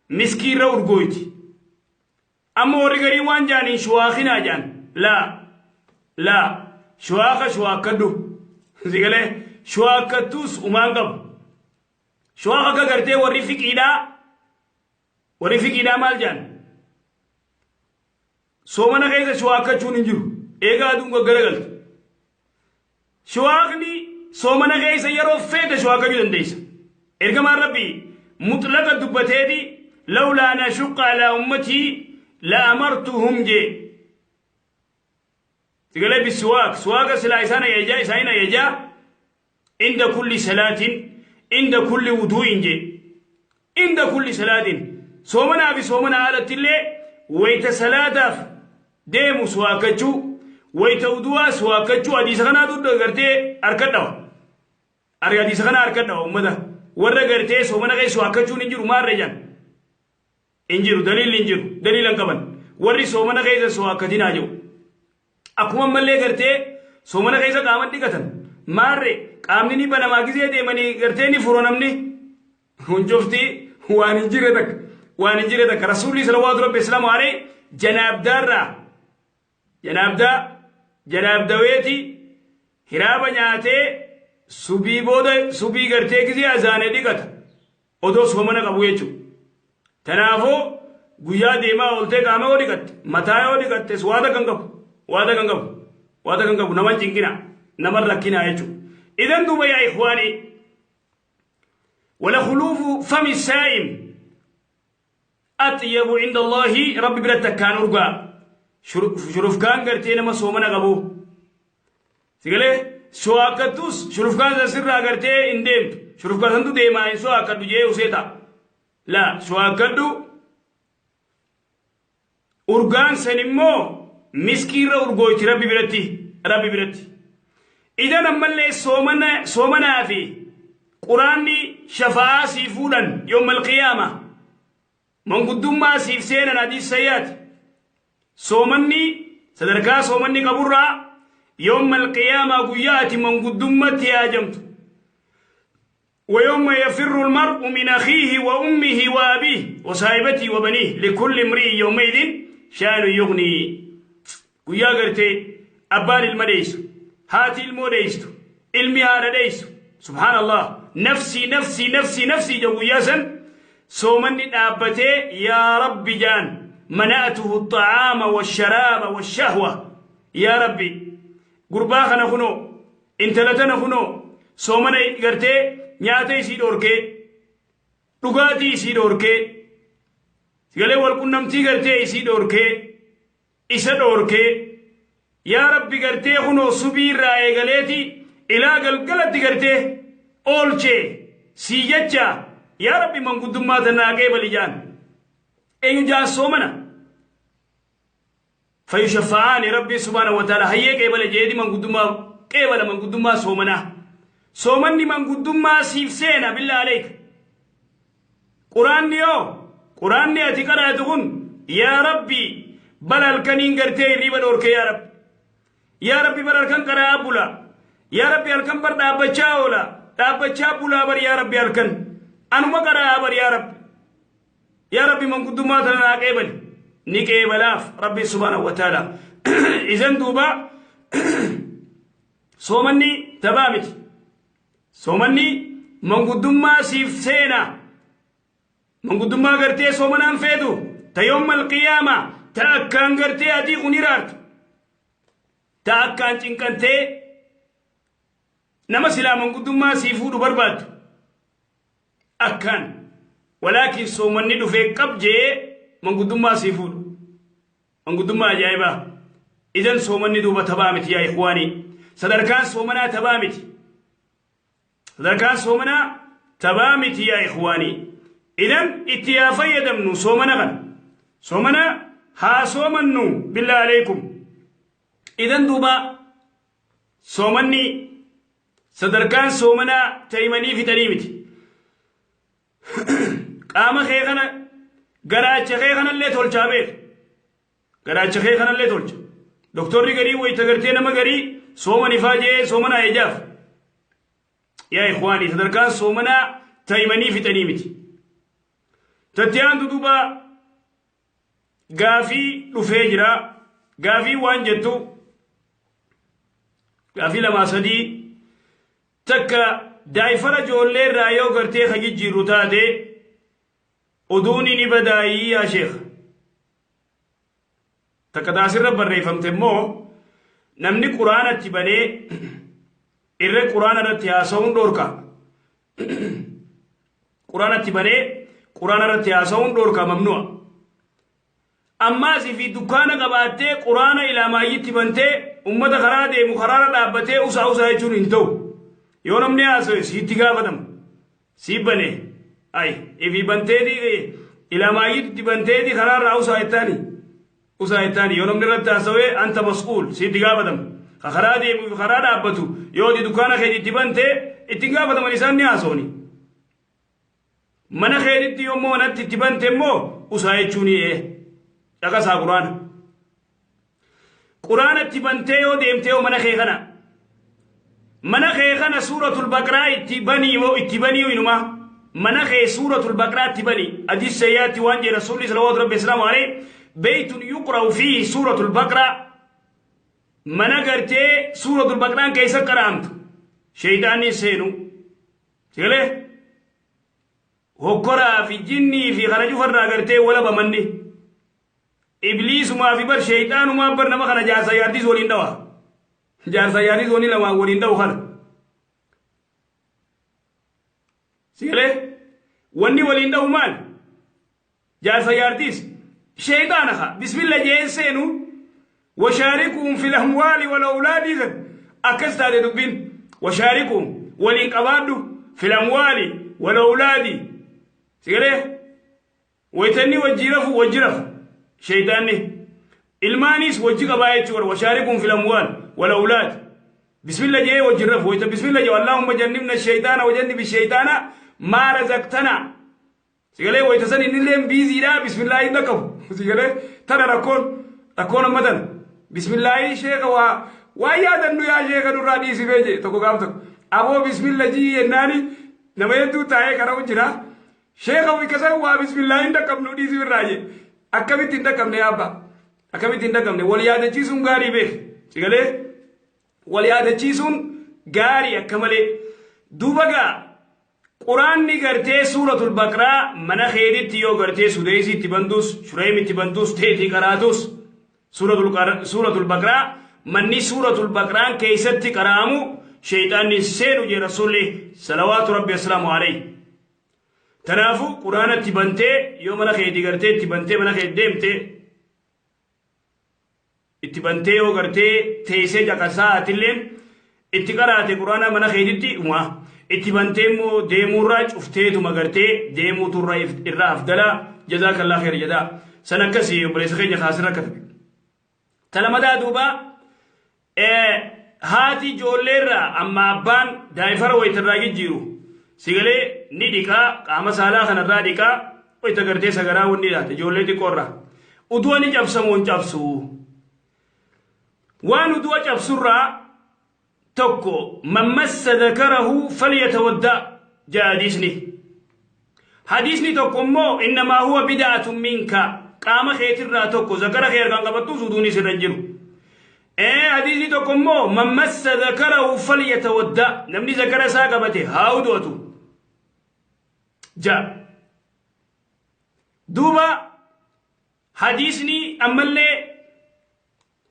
miskii irra urgooyti. Amma warri garii waan jaaniin shuwaakinaa jaan. Laa laa, shuwaaka shuwaakkadhu sigalee shuwaakkattuus umaan qabu. Shuwaaka akka gartee warri fiqiidhaa maal jaan? Soomana keessa shuwaakkachuun hin jiru, eegaa aduun gaggaragaltu. Shuwaakni soomana keessa yeroo feete shuwaakkachuu dandeessa. Ergamaan Rabbii mutlaqa dubbateeti لولا أن أشق على أمتي لأمرتهم jee sigalee بالسواك. Suwaaka silaa isaan ajajaa, isaan ajajaa عند كل صلاة، عند كل وضوء jee. عند كل صلاة، soomanaa fi soomana alatti illee wayta salaataaf deemu suwaakachuu, wayta udu'aa suwaakkachuu. Hadiisa kanaatu gartee harka dhawa, hadiisa kana harka dhawa. Ummata warra gartee soomana keessa suwaakkachuun hin jiru maarra jaan, hin jiru, daliilli hin jiru, daliila hin qaban. Warri soomana keessa suwaakkatinaa jiru akkuma ammallee gartee soomana keessa qaaman dhiqatan maarre, qaamni ni banamaa gizee deemanii gartee ni furo. Namni huncufti waan hin jirre takka, waan hin jirre takka. Rasuulli salawaatu Rabbi islaamu alayhi janaabdaarraa janaabdaa janaabdaweeti hiraaba nyaatee subii booda subii gartee gizee azaanee dhiqata odoo soomana qabu jechuudha. Tanaafuu guyyaa deemaa ooltee qaama yoo dhiqatte, mataa yoo dhiqattes waata kan qabu, waata kan qabu, waata kan qabu. Naman cinqina, naman rakkinaa jechuudha. إذن duuba يا إخواني ولخلوف فم الصائم أطيب عند الله، ربي biratti akkaan urgaa shurufkaan gartee nama soomana qabu sigalee. Suwaakkattus shurufkaan san sirraa gartee hin deemtu. Shurufkaa santu deemaa hin suwaakkadhu jee usee ta'a. Laa suwaakkadhu urgaan san immoo miskiirra urgooyti Rabbi biratti Rabbi biratti. Idan ammallee soomana soomanaa fi quraanni shafa'aa sii fuudhan yoomal qiyaama. Manguddummaa siif seenan hadiis sayyaati. Soomanni sadarkaa soomanni qaburraa yawmal qiyaamaa guyyaa ati manguddummatti yaajamtu. ويوم يفر المرء من أخيه وأمه وأبيه وصاحبته وبنيه لكل امرئ يومئذ شأن يغني. Guyyaa gartee abbaan ilma dheessu, haati ilmoo dheessu, ilmi haadha dheessu. Subhaanallah. Nafsii nafsii nafsii nafsii jedhu guyyaa san soomanni dhaabbatee yaa Rabbi jaan mana'atuhu xa'aama washaraaba washahwa. Yaa Rabbi gurbaa kana kunoo intala tana kunoo soomana gartee nyaata isii dhoorkee dhugaatii isii dhoorkee galee walqunnamtii gartee isii dhoorkee isa dhoorkee yaa Rabbi gartee kunoo subii irraa eegaleeti ilaa galgalatti gartee oolchee sii jecha yaa Rabbi manguddummaa tanaa qeebali jaan. Eenyu jaan? Soomana. Fayushaffa'aani Rabbi subhaanahu wa ta'ala hayyee qeebale jeedi manguddummaa qeebala manguddummaa soomanaa. Soomanni manguddummaa siif seena billaa aleeka. Quraanni yoo quraanni ati qaraatu kun yaa Rabbi bara halkaniin gartee hirriiba dhoorke yaa Rabbi. Yaa Rabbi bara halkan qaraa bula. Yaa Rabbi halkan bar dhaabbachaa oola. Dhaabbachaa bulaa bar yaa Rabbi halkan. Anuma qaraa bar yaa Rabbi. Yaa Rabbi manguddummaa tana naa qeebali. Ni qeebalaaf Rabbi subhaanahu wa ta'ala. Isan duuba soomanni taphaa miti. Soomanni manguddummaa siif seena. Manguddummaa gartee soomanaan feetu ta yawmal qiyaama ta akkaan gartee adii kun hiraartu. Ta akkaan cinqantee nama silaa manguddummaa sii fuudhu barbaaddu. Akkaan walaakin soomanni dhufee qab jee manguddummaa sii fuudhu. Manguddummaa ajaa'ibaa. Idan soomanni duuba taphaa miti yaa ikhwaanii. Sadarkaan soomanaa taphaa miti. Sadarkaan soomanaa taphaa miti yaa ikhwaanii. Idan itti yaa fayyadamnu soomana kana. Soomana haa soomannu billaa aleekum. Idan duuba soomanni sadarkaan soomanaa ta'imanii fixanii miti. Qaama kee kana garaacha kee kanallee tolchaa beeku. Garaacha kee kanallee tolcha. Doktorri garii wayita gartee nama garii sooman ifaa jee soomana ejaaf. Yaa ikhwaanii sadarkaan soomanaa ta'imanii fixanii miti. Tatti aantu duuba gaafii dhufee jira. Gaafii waan jettu gaafii lamaa sadii takka daayfara ijoollee irraa yoo gartee ka jijjiirru taate oduun ni badaayii yaa sheekh. Takka taasirra barreeffamte immoo namni quraanatti banee irra quraana irratti haasa'uun dhoorka. Quraanatti banee quraana irratti haasa'uun dhoorka mamnu'a. Ammaas fi dukkaana qabaattee quraana ilaamaayyitti bantee ummata karaa deemu karaarra dhaabbatee usaa usaa jechuun hin ta'u. Yoo namni haasa'e siitti gaafatama. Sii bane ay ifi banteeti ilaamaayyitti banteeti karaarraa usaa jettaani. Usaa jettaani yoo namni irratti haasa'e anta mas'uul siitti gaafatama. Ka karaa deemu fi karaa dhaabbatu yoo ati dukkaana keetitti bantee ittiin gaafataman isaan ni haasa'uni. Mana keetitti yommuu manatti itti bante immoo usaa jechuun ee dhaqasaa quraana. Quraana itti bantee yoo deemtee yoo mana kee kana mana kee kana suuratul baqraa itti banii yoo itti banii inumaa mana kee suuratul baqraa itti banii hadiis sayyaatti waan jedhe rasuulli salawaatu rabbi islaamu alayhi beeytun yuqra'u fiihi suuratul baqraa mana gartee suuratul baqraan keessa qara'amtu sheeyxaanni seenu sigalee hokkoraa fi jinnii fi kana cufarraa gartee walaba manni ibliisumaa fi bar sheeyxaanumaa bar nama kana jaarsa yaartiis waliin dhawa jaarsa yaartiis waliin lamaan waliin dha'u kana sigalee wanni waliin dha'u maal jaarsa yaartiis sheeyxaana ka bismilla jeen seenu washaarikuhum fil amwaali wal awlaadi san Akkas taate dubbiin. Washaarikum waliin qabaadhu fil amwaali wal awlaadi. Sigalee waytanni wajji rafu wajji rafa sheyxaanni. Ilmaanis wajji qabaa jechuudha. Washaarikum fil amwaal wal awlaad. Bismillah jee wajji rafu. Wayta bismillah jee Allahumma jannibna sheyxaana wa jannibi sheyxaana maa razaqtana. Sigalee wayta san innilleen biiziidha bismillaahi hin dhaqqabu. Sigalee tana rakkoon rakkoon amma tana. Bismillaahi sheeka waa waa yaadannu yaa sheeka nurraa dhiisifee jee tokko gaaf tokko. Aboo bismillah jii jennaani nama hedduu taa'ee qara'u jira. Sheeka wayta san waa bismillaahi hin dhaqqabnu dhiisif irraa jee. Akkamitti hin dhaqqabne yaa abbaa? Akkamitti hin dhaqqabne? Wal yaadachiisuun gaarii beek. Sigalee wal yaadachiisuun gaarii akka malee. Duuba gaa Quraanni gartee suuratul baqraa mana keetitti yoo gartee sudeesii itti bantus, shureem itti bantus, teetii qaraatus suuratul baqraa manni suuratul baqraan keessatti qara'amu sheeyxaanni seenu jee rasuulli salawaatu rabbi assalaamu alayhi. Tanaafu quraana itti bantee yoo mana keetii gartee itti bantee mana kee deemte itti bantee yoo gartee teessee caqasaa atilleen itti qaraate quraana mana keetitti umaa itti bantee immoo deemuurraa cufteetuma gartee deemuuturra irraa afdala. Jazaakallaa kheer jedhaa. San akkasii obboleessa keenya kaasirra katabe. Talamadaa duuba haati ijoolleerraa amma abbaan daayifara wayitarraa jijjiiru sigalee ni dhiqaa qaama saalaa kanarraa dhiqaa wayita gartee sagaraa wanni laata ijoollee xiqqoorraa. Udu'a ni cabsamoo hin cabsu? Waan udu'a cabsurraa tokko man massa dhakarahu falyatawadda jaa hadiisni. Hadiisni tokko immoo innamaa huwa bida'atun minka qaama keetirraa tokko zakara kee harkaan qabattus uduun sirra hin jiru. Hadiisni tokko immoo man massa dhakarahu falyatawadda namni zakara isaa qabate haa udu'atu jaa. Duuba hadiisni ammallee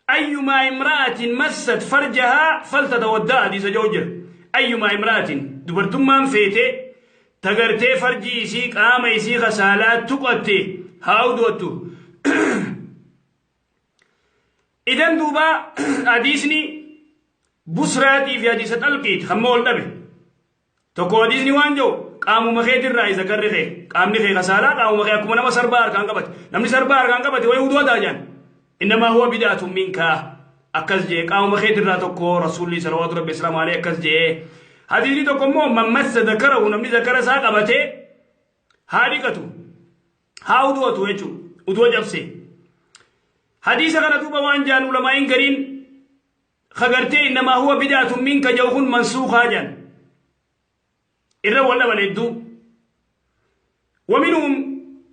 ayyumaa imra'atin massat farjahaa faltatawaddaa hadiisa jedhu jira. Ayyumaa imra'atin dubartummaan feete tagartee farjii isii qaama isii kasaalaa tuqatte haa udu'attu. Idan duuba hadiisni busraatii fi hadiisa xalqiiti hamma ol dhabe. Tokko hadiisni waan jiru qaamuma keetirraa isa garri kee qaamni kee kasaalaa qaamuma kee akkuma nama sarbaa harkaan qabate. Namni sarbaa harkaan qabate wayi udu'ataa jaan. Innamaa huwa bid'atun minka akkas jee qaamuma keetirraa tokko rasuulli salawaatu rabbi islaamu alayhi akkas jee. Hadiisni tokko immoo man massa dakarahu namni zakara isaa qabate haa dhiqatu haa udu'atu jechuudha udu'a cabse. Hadiisa kana duuba waan jaan ulamaa'iin gariin kagartee innamaa huwa bid'atun minka jedhu kun mansuukaa jaan. Irra wal dhaban hedduu. Waminhum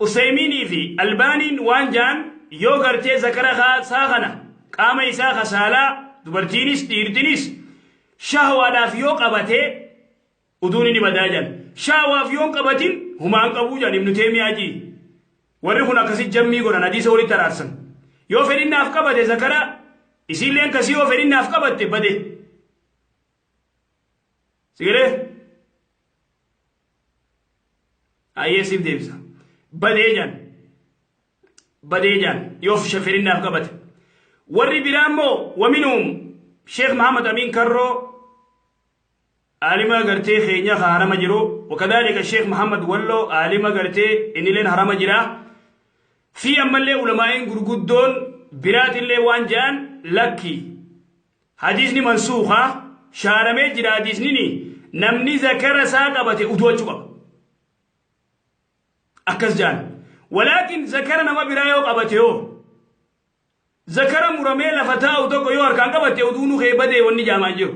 Usaymiinii fi Albaaniin waan jaan yoo gartee zakara isaa kana qaama isaa kasaalaa dubartiinis dhiirtinis shahwaadhaaf yoo qabatee uduun inni badaa jaan. Shahwaaf yoo hin qabatin humaan qabuu jaan Ibnu Teemiyaa jii. Warri kun akkasi jammii godhan hadiisa walitti araarsan. Yoo fedhinnaaf qabate zakara isiilleen kasii yoo fedhinnaaf qabatte bade. Sigalee? Ayyee siif deebisa. Badee jaan. Badee jaan yoo fedhinnaaf qabate. Warri biraa immoo waminhum Sheekh Muhammad Amin Karroo aalima gartee keenya ka harama jiru wakadhalika Sheekh Muhammad Walloo aalima gartee innileen harama jira. Fi ammallee ulamaa'iin gurguddoon biraatillee waan ja'an lakki. Hadiisni mansuukaa shaaramee jira hadiisni namni zakara isaa qabate udu'achuu qaba. Akkas ja'an. Walaakin zakara nama biraa yoo qabate yoo zakara muramee lafa taa'u tokko yoo harkaan qabatte uduunu kee badee wanni jaamaa jiru.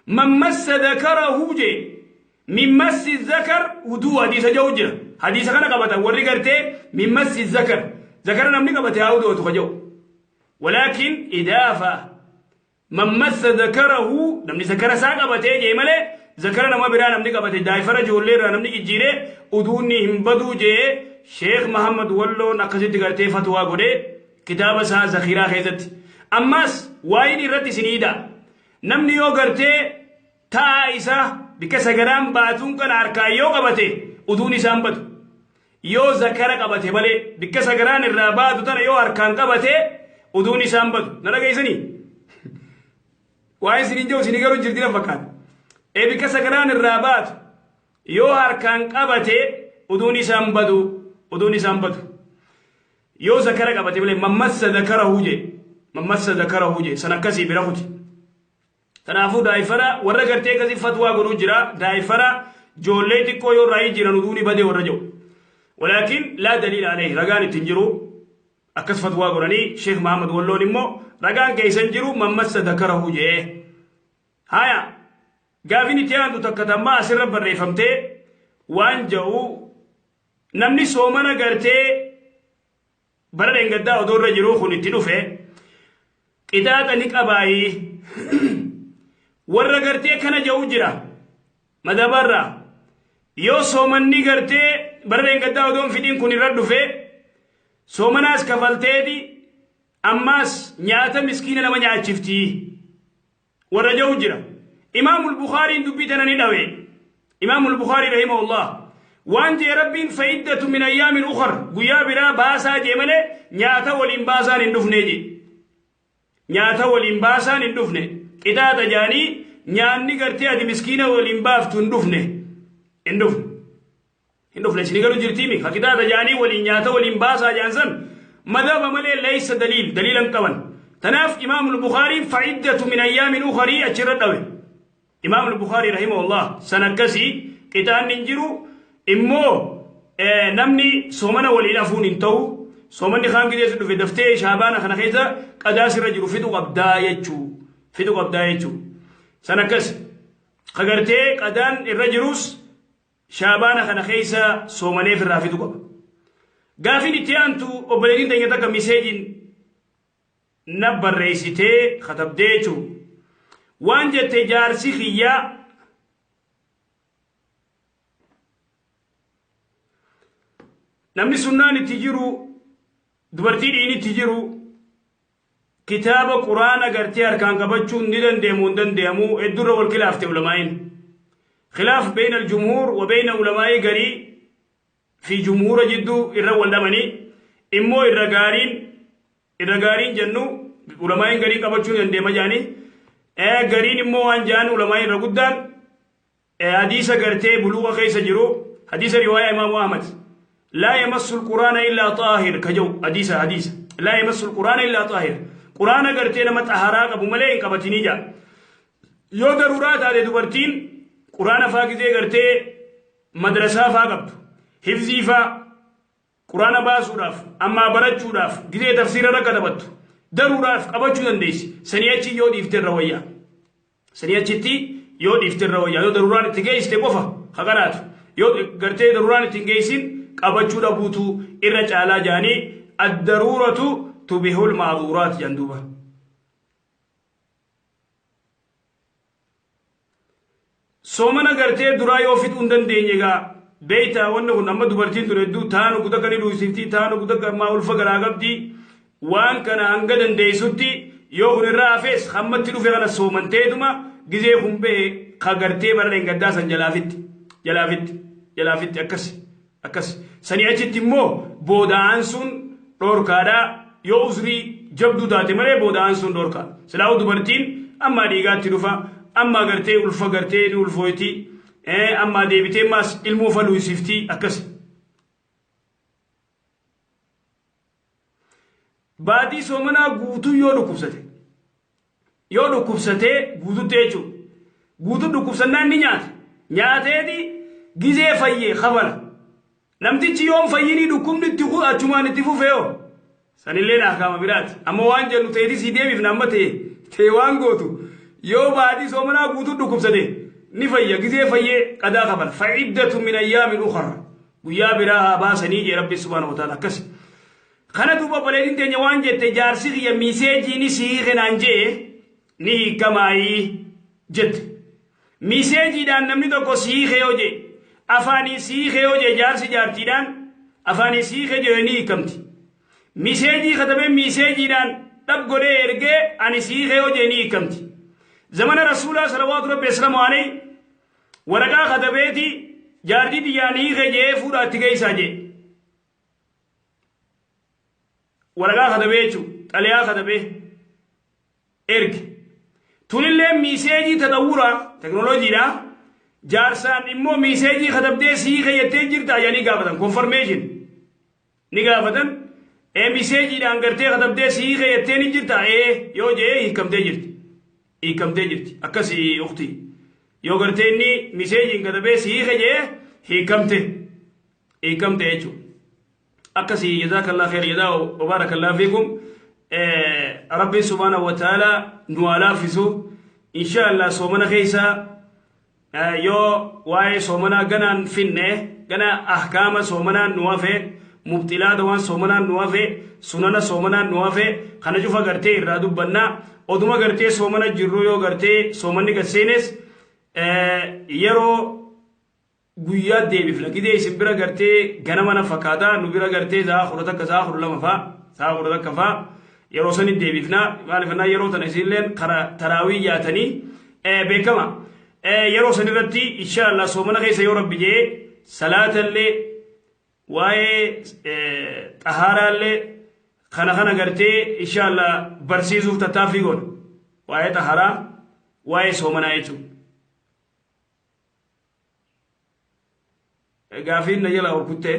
Man massa zakarahu jee min massi zakar uduu hadiisa jedhu jira. Hadiisa kana qabatan warri gartee min massi zakar. Zakara namni qabate haa udu'atu ka jedhu. Walaakin idaafa man massa zakarahu namni zakara isaa qabatee jee malee zakara nama biraa namni qabate daayifara ijoollee irraa namni jijjiiree uduunni hin baduu jee Sheekh Muhammad Walloon akkasitti gartee fatwaa godhee kitaaba isaa Zakhiraa keessatti. Ammas waa'in irratti isin hidha. Namni yoo gartee taa'aa isaa bikka sagaraan baatuun kana harkaan yoo qabate uduun isaan badu. Yoo zakara qabate malee bikka sagaraan irraa baatu tana yoo harkaan qabate uduun isaan badu. Na dhageessanii? Waa isiniin jiru isinii garuu jirti na fakkaata. Bikka sakaraan irraa baatu yoo harkaan qabate uduun isaan badu, uduun isaan badu. Yoo zakara qabate malee, mammassa zakarahu jee, mammassa zakarahu jee, san akkasii bira kuti. Kanaafuu daayifara warra gartee akkasii fatwaa godhuu jira. Daayifara ijoollee xiqqoo yoo irraa jiran uduuni badee warra jiru. Walaakin laa daliila alayhi, ragaan ittiin jiru. Akkas fatwaa godhanii. Sheekh Mahamad Walloon immoo ragaan keessan jiru mammassa zakarahu jee. Haya, gaafin itti aantu takka tammaa asirra barreeffamtee waan jedhu, namni soomana gartee bara dheengaddaa odoo irra jiru kun itti dhufe qixaaxa ni qabaayii? Warra gartee kana jedhu jira madabarraa, yoo soomanni gartee bara dheengaddaa odoon fidhiin kun irra dhufe, soomanaas kafalteeti ammaas nyaata miskiina nama nyaachiftii warra jedhu jira. Imaamul Bukhaariin dubbii tana ni dhawe. Imaamul Bukhaarii rahimahullah waan jee, Rabbiin fa'iddatu min ayyaamin ukhar, guyyaa biraa baasaa jee malee nyaata waliin baasaan hin dhufne jee. Nyaata waliin baasaan hin dhufne. Qixaaxa jaanii nyaanni gartee ati miskiina waliin baaftu hin dhufne. Hin dhufne. Hin dhufne. Isin galu jirtiimi ka qixaaxa jaanii waliin nyaata waliin baasaa jaan san madhaba malee laysa daliil, daliila hin qaban. Tanaaf Imaamul Bukhaariin fa'iddatu min ayyaamin ukharii achirra dhawe. Imaamul Bukhaarii rahimahullah san akkasii qixaanni hin jiru. Immoo namni soomana waliin hafuun hin ta'u. Soomanni kaan gideessu dhufe daftee Shaabaana kana keessa qadaa sirra jiru fixu qabdaa jechuu, fixu qabdaa jechuu. San akkas kagartee qadaan irra jirus Shaabaana kana keessa soomaneef irraa fixu qaba. Gaafiin itti aantu, obboleettiin teenya takka miseejiin na barreessitee katabdee jechuu. Waan jette, jaarsi kiyyaa namni sunnaan itti jiru, dubartii dhiini itti jiru, kitaaba Quraana gartee harkaan qabachuun ni dandeemu hin dandeemu? Heddurra wal khilaafte ulamaa'iin. Khilaaf beeyna aljumhuur wa beeyna ulamaa'ii garii fi jumhuura jidduu irra wal dhabanii. Immoo irra gaariin jennu, ulamaa'iin gariin qabachuu ni dandeema jedhanii, gariin immoo waan jedhan, ulamaa'iin irra guddaan hadiisa gartee Buluuqa keessa jiru, hadiisa riwaayaa Imaamu Ahmad, laa yamassu alquraana illaa xaahir ka jedhu, hadiisa laa yamassu alquraana illaa xaahir, Quraana gartee nama xaharaa qabu malee hin qabatinii jedha. Yoo daruuraa taate, dubartiin Quraana faa gizee gartee madrasaa faa qabdu, hifzii faa Quraana baasuudhaaf, ammaa barachuudhaaf, gizee tafsiira irra katabattu daruuraaf qabachuu dandeessi. Sanii achi yoo dhiifte irra wayyaa. Sanii achitti yoo dhiifte irra wayyaa. Yoo daruuraan itti geessite qofa ka qaraatu, yoo gartee daruuraan itti hin geessin qabachuu dhabuutu irra caalaa jaanii. Addaruuratu tubihul maaduuraat jedhan duuba. Soomana gartee duraa yoo fixuu hin dandeenye egaa beeytaa, wanni kun amma dubartiin tun hedduu taanu gudakka ni dhuusifti, taanu gudakka ammaa ulfa garaa qabdi. Waan kana hanga dandeessutti yoo kun irraa hafees, hammatti dhufe kana soomanteetuma gizee kun bahe ka gartee bara dheengaddaa san jalaafitti jalaafitti jalaafitti akkas akkas. Sanii achitti immoo booda'aan sun dhoorkaadha, yoo uzrii jabduu taate malee booda'aan sun dhoorkaa. Silaa'u dubartiin ammaa dhiigaatti dhufa, ammaa gartee ulfa gartee ni ulfooyti, ammaa deebitee maas ilmoo faluusifti akkas. Baatii soomanaa guutuu yoo dhukkubsate, yoo dhukkubsatee guututti jechuudha, guutuu dhukkubsannaan ni nyaata. Nyaateeti gizee fayyee kafala. Namtichi yoon fayyinii dhukkubni itti achumaan itti fufee hoo? Sanillee ahkaama biraati. Amma waan jennu ta'eeti sii deebifna. Amma ta'e ta'e waan gootu, yoo baatii soomanaa guutuu dhukkubsate ni fayya, gizee fayyee qadaa kafala. Fa'iddatu min ayyaamin ukhar, guyyaa biraa haa baasanii jee Rabbi subhaanahu wa ta'ala akkas. Kana duuba obboleettiin teenya waan jette, jaarsi kiyya miseejiini sii kenaan jee ni hiikamaayii jette. Miseejiidhaan namni tokko sii yoo jee, afaanii sii yoo jee, jaarsi jaartiidhaan afaanii sii jee ni hiikamti. Miseejii katabee miseejiidhaan dhab godhee ergee ani sii yoo jee ni hiikamti. Zamana Rasuulaa salawaatu Rabbi aslamu alayhi waraqaa katabeeti jaartii tiyyaan hiike jee fuudhaa itti geessaa jee. Waraqaa katabee jechuun xalayaa katabee erge. Tunillee miiseejii tadawwura teknooloojiidha. Jaarsaan immoo miiseejii katabdee sii keeyyattee jirta jedhanii gaafatan, confirmation ni gaafatan. Ee, miiseejiidhaan gartee katabdee sii keeyyattee ni jirta, ee yoo jee hiikamtee jirti, hiikamtee jirti. Akkasii ukti, yoo gartee inni miiseejiin katabee sii keeyyee hiikamte, hiikamte jechuudha. Akkasii, jazakallah khair, jazaa wa barakallahu fiikum. Rabbiin subhaanahu wa ta'ala nu haa laaffisu insha Allah. Soomana keessa yoo waa'ee soomanaa ganaan finne, gana ahkaama soomanaan nu hafe, mubxilaata waan soomanaan nu hafe, sunana soomanaan nu hafe, kana cufa gartee irraa dubbannaa. Oduma gartee soomana jirru yoo gartee soomanni gad seenes yeroo guyyaa deebifna. Gidee isin bira gartee ganama na fakkaata, nu bira gartee sa'a 11, sa'a 12 faa, sa'a 11 faa yeroo sani deebifna. Maaliif jennaan yeroo tana isinilleen kara taraawii yaatanii beekama. Yeroo san irratti insha Allah soomana keessa yoo Rabbi jee salaatallee, waa'ee xahaaraallee kana gartee insha Allah barsiisuuf tattaaffii goona, waa'ee xaharaa, waa'ee soomanaa jechuudha. Gaafiin na jala ol kuttee.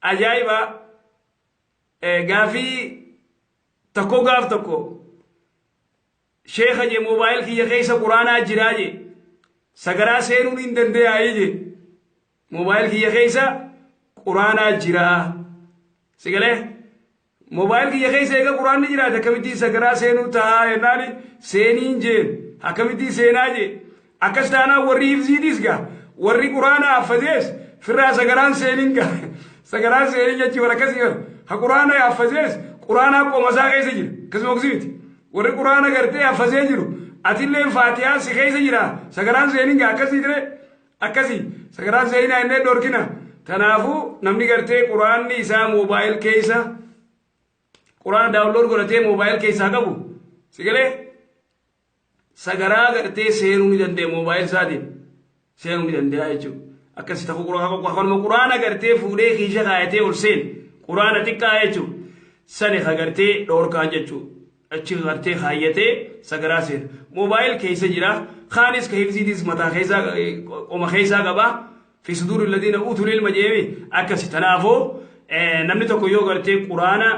Ajaa'iba! Gaafii tokko, gaaf tokko sheeka je, moobaayil kiyya keessa quraanaa jiraa je, sagaraa seenuun hin danda'aayi je. Moobaayil kiyya keessa quraanaa jiraa sigalee, moobaayil kiyya keessa eega quraanni jiraate akkamittiin sagaraa seenuu tahaa jennaani, seeniin jeen, akkamittiin seenaa jee. Akkas taanaan warri hifziitis gaa, warri quraanaa haffazees firraa sagaraan seeniin gaa, sagaraan seeniin jechuu bara akkasii bara ha quraana haffazees quraanaa qomasaa keessa jira, akkasuma akkasii miti. Warri quraana gartee haffazee jiru, atilleen faatihaa si keessa jira, sagaraan seeniin gaa, akkasii dire, akkasii sagaraan seenaa innee dhorkina. Kanaafuu namni gartee quraanni isaa moobaayil keessa, quraana download godhatee moobaayil keessaa qabu sigalee sagaraa gartee seenuu ni dandeenya, moobaayil isaatiin seenuu ni dandeenya jechuudha. Akkasii tokko kanuma quraana gartee fuudhee kiisha kaayatee ol seen, quraana xiqqaa jechuudha. Sani ka gartee dhoorkaa jechuudha. Achi gartee kaayyatee sagaraa seena. Moobaayil keessa jira. Kaanis ka hifziitis mataa keessaa, qoma keessaa qaba. في صدور الذين أوتوا العلم jeemi akkasi. Tanaafuu namni tokko yoo gartee quraana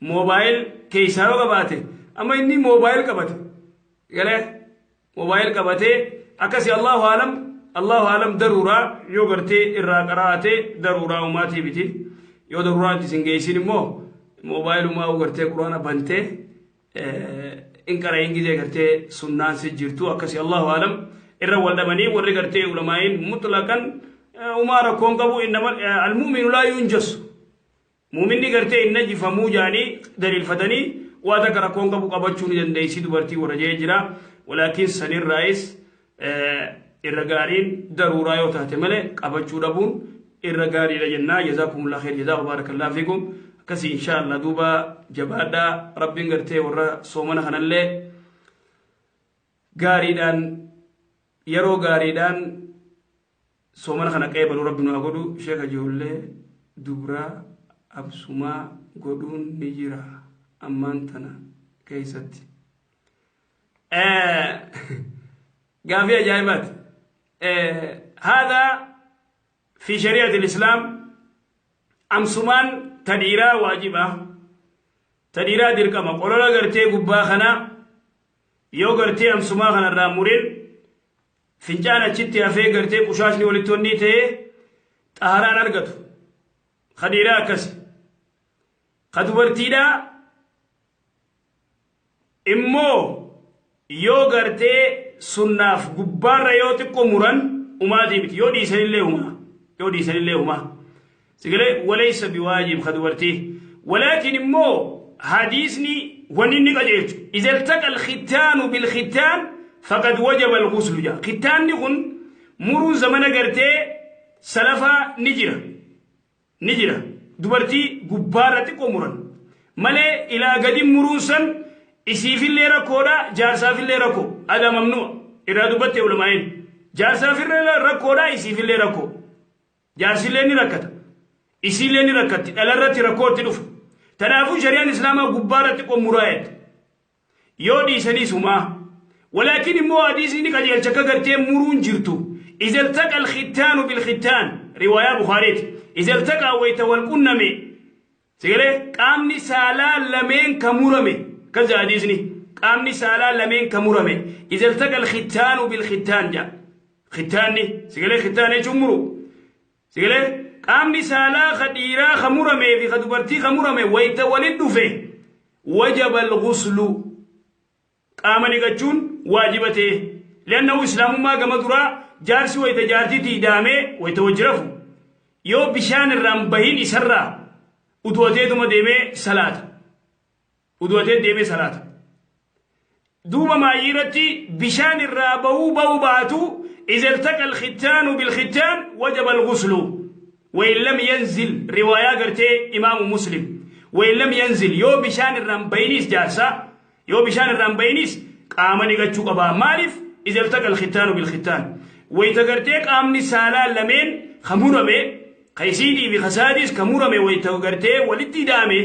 moobaayil keessaa yoo qabaate, amma inni moobaayil qabate galee moobaayil qabatee akkasi, allahu alam, allahu alam. Daruuraa yoo gartee irraa qaraate daruuraa umaatii miti. Yoo daruuraa itti isin geessin immoo moobaayilumaa gartee quraana bantee in qara'in gizee gartee sunnaan si jirtu akkasi, allahu alam. Irra wal dhabanii warri gartee ulamaa'iin mutlaqan umaa rakkoon qabu, innama المؤمن لا ينجس, muuminni gartee hin najifamuu jaanii daliilfatanii waa takka rakkoon qabu, qabachuu ni dandeessi dubartii warra jee jira. Walaakin sanirraayis irra gaariin daruuraa yoo taate malee qabachuu dhabuun irra gaariidha jennaa. جزاكم الله خير جزاء, بارك الله فيكم. Akkasii insha Allah. Duuba jabaadhaa. Rabbiin gartee warra soomana kanallee gaariidhaan, yeroo gaariidhaan soomana kana qeebalu Rabbi nu haa godhu. Sheeka, ijoollee dubraa absumaa godhuun ni jira ammaan tana keessatti? Gaafii ajaa'ibaati. هذا في شريعة الإسلام amsumaan ta dhiiraa waajiba, ta dhiiraa dirqama. Qolola gartee gubbaa kana yoo gartee amsumaa kanarraa murin, fincaan achitti hafee gartee qushaashni walitti wanni ta'ee xaharaan argatu. Ka dhiiraa akkasi. Ka dubartiidhaa immoo yoo gartee sunnaaf gubbaarra yoo xiqqoo muran umaatii miti, yoo dhiisanillee humaa, yoo dhiisanillee humaa sigalee. وليس بواجب ka dubartii. Walaakin immoo hadiisni wanni inni qajeelchu إذا التقى الختان بالختان فقد وجب الغسل jaa. Kitaanni kun muruun zamana gartee salafaa ni jira, ni jira. Dubartii gubbaarra xiqqoo muran malee ilaa gadi muruun san isiifillee rakkoodha, jaarsaafillee rakkoo. هذا ممنوع irraa dubbatte ulamaa'in. Jaarsaafillee rakkoodha, isiifillee rakkoo. Jaarsillee ni rakkata. Isiillee ni rakkatti. Dhalarratti rakkootti dhufa. Tanaafuu shari'aan Islaamaa gubbaarratti qommuraa'edha. Yoo dhiisaniis humaa. Walaakin immoo hadiisni ni qajeelcha akka gartee muruun jirtu. Iza iltaqa alkhitaanu bilkhitaan riwaayaa Bukhaariiti. Iza iltaqa wayta wal qunname. Sigalee qaamni saalaa lameen ka murame. Akkas jedha hadiisni. Qaamni saalaa lameen ka murame. Iza iltaqa alkhitaanu bilkhitaan jedha. Khitaanni sigalee khitaan jechuun muru. Sigalee qaamni saalaa ka dhiiraa ka muramee fi ka dubartii ka murame wayta walit dhufe wajaba al-ghuslu qaama dhiqachuun waajiba ta'e. Li'annahu islaamummaa gama duraa jaarsi wayta jaartiitti idaamee wayta wajji rafu yoo bishaan irraan bahin isarraa udu'ateetuma deemee salaata. Udu'atee deemee salaata. Duuba maayyii irratti bishaan irraa bahuu bahuu baatu iza iltaqa alkhitaanu bilkhitaan wajaba alghuslu wa in lam yanzil riwaayaa gartee imaamu Muslim wa in lam yanzil yoo bishaan irraan bahinis jaarsaa yoo bishaan irraan bahinis qaama dhiqachuu qaba. Maaliif iza iltaqa alkhitaanu bilkhitaan wayta gartee qaamni saalaa lameen ka murame ka isiitii fi ka saadiis ka murame wayta gartee walitti hidhaame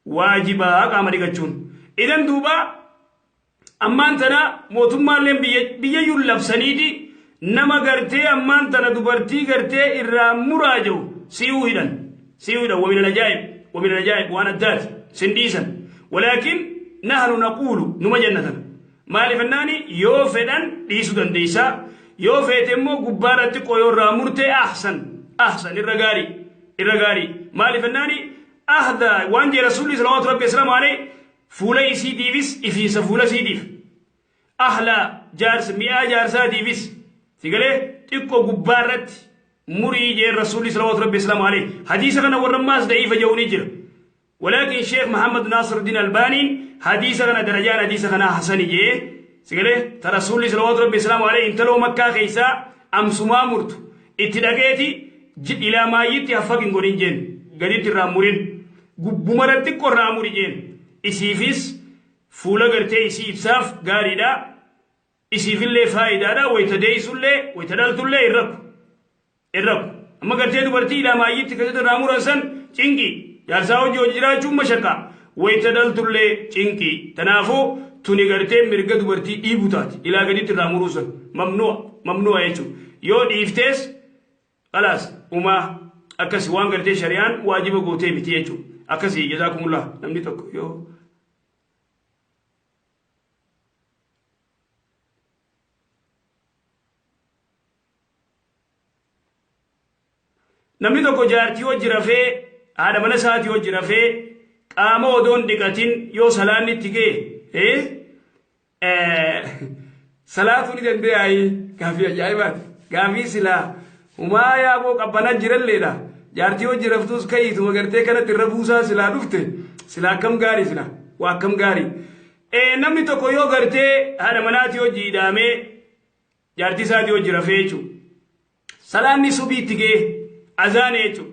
waajibaa qaama dhiqachuun. Idan duuba ammaan tana mootummaalleen biyya biyyayyuun labsaniiti nama gartee ammaan tana dubartii gartee irraa muraa jiru si'uu hidhan. Si'uu hidhan wamin alajaa'ib wamin alajaa'ib waan addaati sin dhiisan. Walaakin nahnu naquulu numa jenna tana. Maaliif jennaani yoo fedhan dhiisuu dandeessaa yoo feete immoo gubbaarratti qoyoo irraa murtee ahsan ahsan irra gaarii irra gaarii maaliif jennaani ahda waan jee rasuulli salawaatu rabbi wasalaamu alayhi fuula isiitiifis ifiinsa fuula isiitiif ahla jaarsa mi'aa jaarsaatiifis sigalee xiqqoo gubbaarratti murii jee rasuulli salawaatu rabbi wasalaamu alayhi hadiisa kana warra ammaas da'iifa jedhu ni jira. Walaakin Sheekh Muhammad Naasiruddin Albaaniin hadiisa kana darajaan hadiisa kanaa hasani jee sigalee ta rasuulli salawaatu rabbi wasalaamu alayhi intaloo makkaa keessaa amsumaa murtu itti dhaqeeti ilaa maayyitti haffaq hin godhin jeen gaditti irraa murin gubbumara xiqqoo irraa muri jeen isiifis fuula gartee isii ibsaaf gaariidha isiifillee faayidaadha wayta deessullee wayta dhaltullee hin rakku hin rakku. Amma gartee dubartii ilaa maayyitti keessatti irraa muran san cinqii jaarsaa hojii hojii jiraachuun mashaqaa wayta dhaltullee cinqii. Tanaafuu tuni gartee mirga dubartii dhiibu taati ilaa gaditti irraa muruu san mamnu'a mamnu'a jechuudha. Yoo dhiiftees khalaas umaa akkasi waan gartee shari'aan waajiba gootee miti jechuudha. Akkasi jazaakumullah namni tokko yoo Namni tokko jaartii wajji rafee haadha mana isaatii wajji rafee qaama odoo hin dhiqatin yoo salaanni itti ga'e salaatuu ni danda'aayi gaafii ajaa'ibaati. Gaafii silaa humaa yaaboo qabbanaa jiralleedha. Jaartii wajji raftuus ka'iituma gartee kanatti irra buusaa silaa dhufte silaa akkam gaarii silaa waa akkam gaarii. Namni tokko yoo gartee haadha manaatii wajji hidhaamee jaartii isaatii wajji rafee jechuudha. Salaanni subii itti ga'e azaane jechuudha.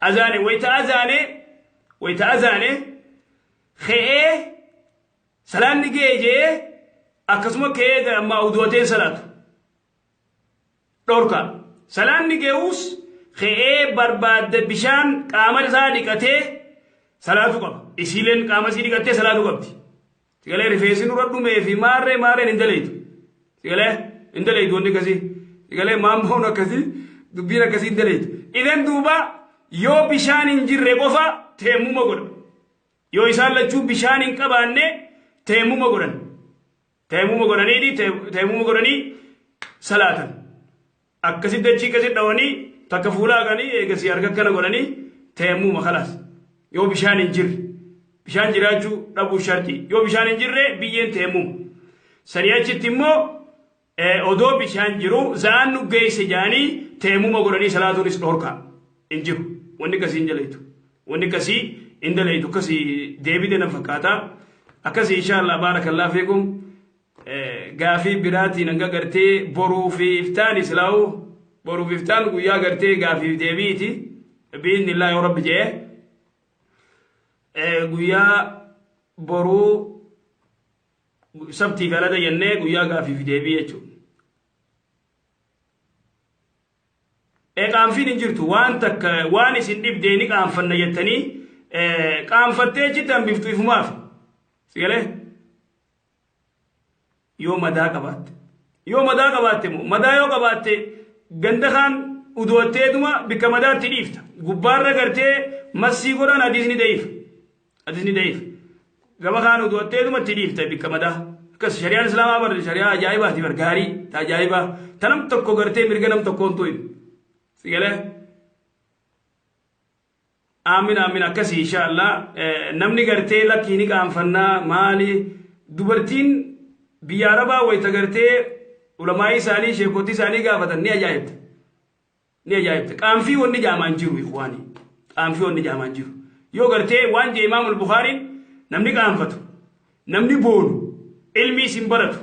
Azaane wayita azaane wayita azaane ka'ee salaanni ga'e jee akkasuma ka'ee ammaa udu'ateen salaatu. Dhorka. Salaanni ga'uus ka'ee barbaadde bishaan qaama isaa dhiqatee salaatu qaba. Isiileen qaama isii dhiqattee salaatu qabdi. Sigalee rifeensi nurra dhumee fi maarree maarreen hin daleeytu. Sigalee hin daleeytu wanni akkasii. Sigalee maammoon akkasii dubbiin akkasii hin daleeytu. Idan duuba yoo bishaan hin jirre qofa teemmuma godha. Yoo isaan lachuu bishaan hin qabaanne teemmuma godhan. Teemmuma godhaniiti teemmuma godhanii salaatan. Akkasitti dachii akkasitti dhawanii takka fuula haqanii eegasii harka akkana godhanii teemmuma kalaas. Yoo bishaan hin jirre bishaan jiraachuu dhabuu sharxii. Yoo bishaan hin jirre biyyeen teemmuma. Sanii achitti immoo odoo bishaan jiru za'aan nu geesse jedhanii teemmuma godhanii salaatuunis dhorkaa hin jiru. Wanni akkasii hin jalaytu. Wanni akkasii hin dalaytu. Akkasii deebite na fakkaata. Akkasii inshaallah baarakallahu fiikum. Gaafii biraatiin hanga gartee boruu fi iftaan islaahu boruu fi iftaan guyyaa gartee gaafiif deebiiti biiznillah yoo rabbi jedhe guyyaa boruu sabtii fi alada jennee guyyaa gaafiif deebii jechuudha. Qaanfiin hin jirtu waan takka waan isin dhibdee ni qaanfanna jettanii qaanfattee achitti hambiftu ifumaaf. Sigalee? Yoo madaa qabaatte. Yoo madaa qabaatte immoo madaa yoo qabaatte ganda kaan uduwatteetuma bikka madaatti dhiifta. Gubbaarra gartee massii godhan hadiisni da'iif. Hadiisni da'iif. Gama kaan uduwatteetuma itti dhiifta bikka madaa. Akkas shari'aan islaamaa bar shari'aa ajaa'ibaati bar gaarii ta ajaa'ibaa. Ta nam tokko gartee mirga nam tokkoon tu'in. Sigalee? Aamin aamin akkasii insha Allah namni gartee lakkii ni qaanfannaa maali dubartiin biyya arabaa wayita gartee ulamaa'ii isaanii sheekotii isaanii gaafatan ni ajaa'ibta ni ajaa'ibta qaanfii wanni jaamaan jiru ikhwaanii qaanfii wanni jaamaan jiru yoo gartee waan jee imaamul bukhaariin namni qaanfatu namni boonu ilmii isin baratu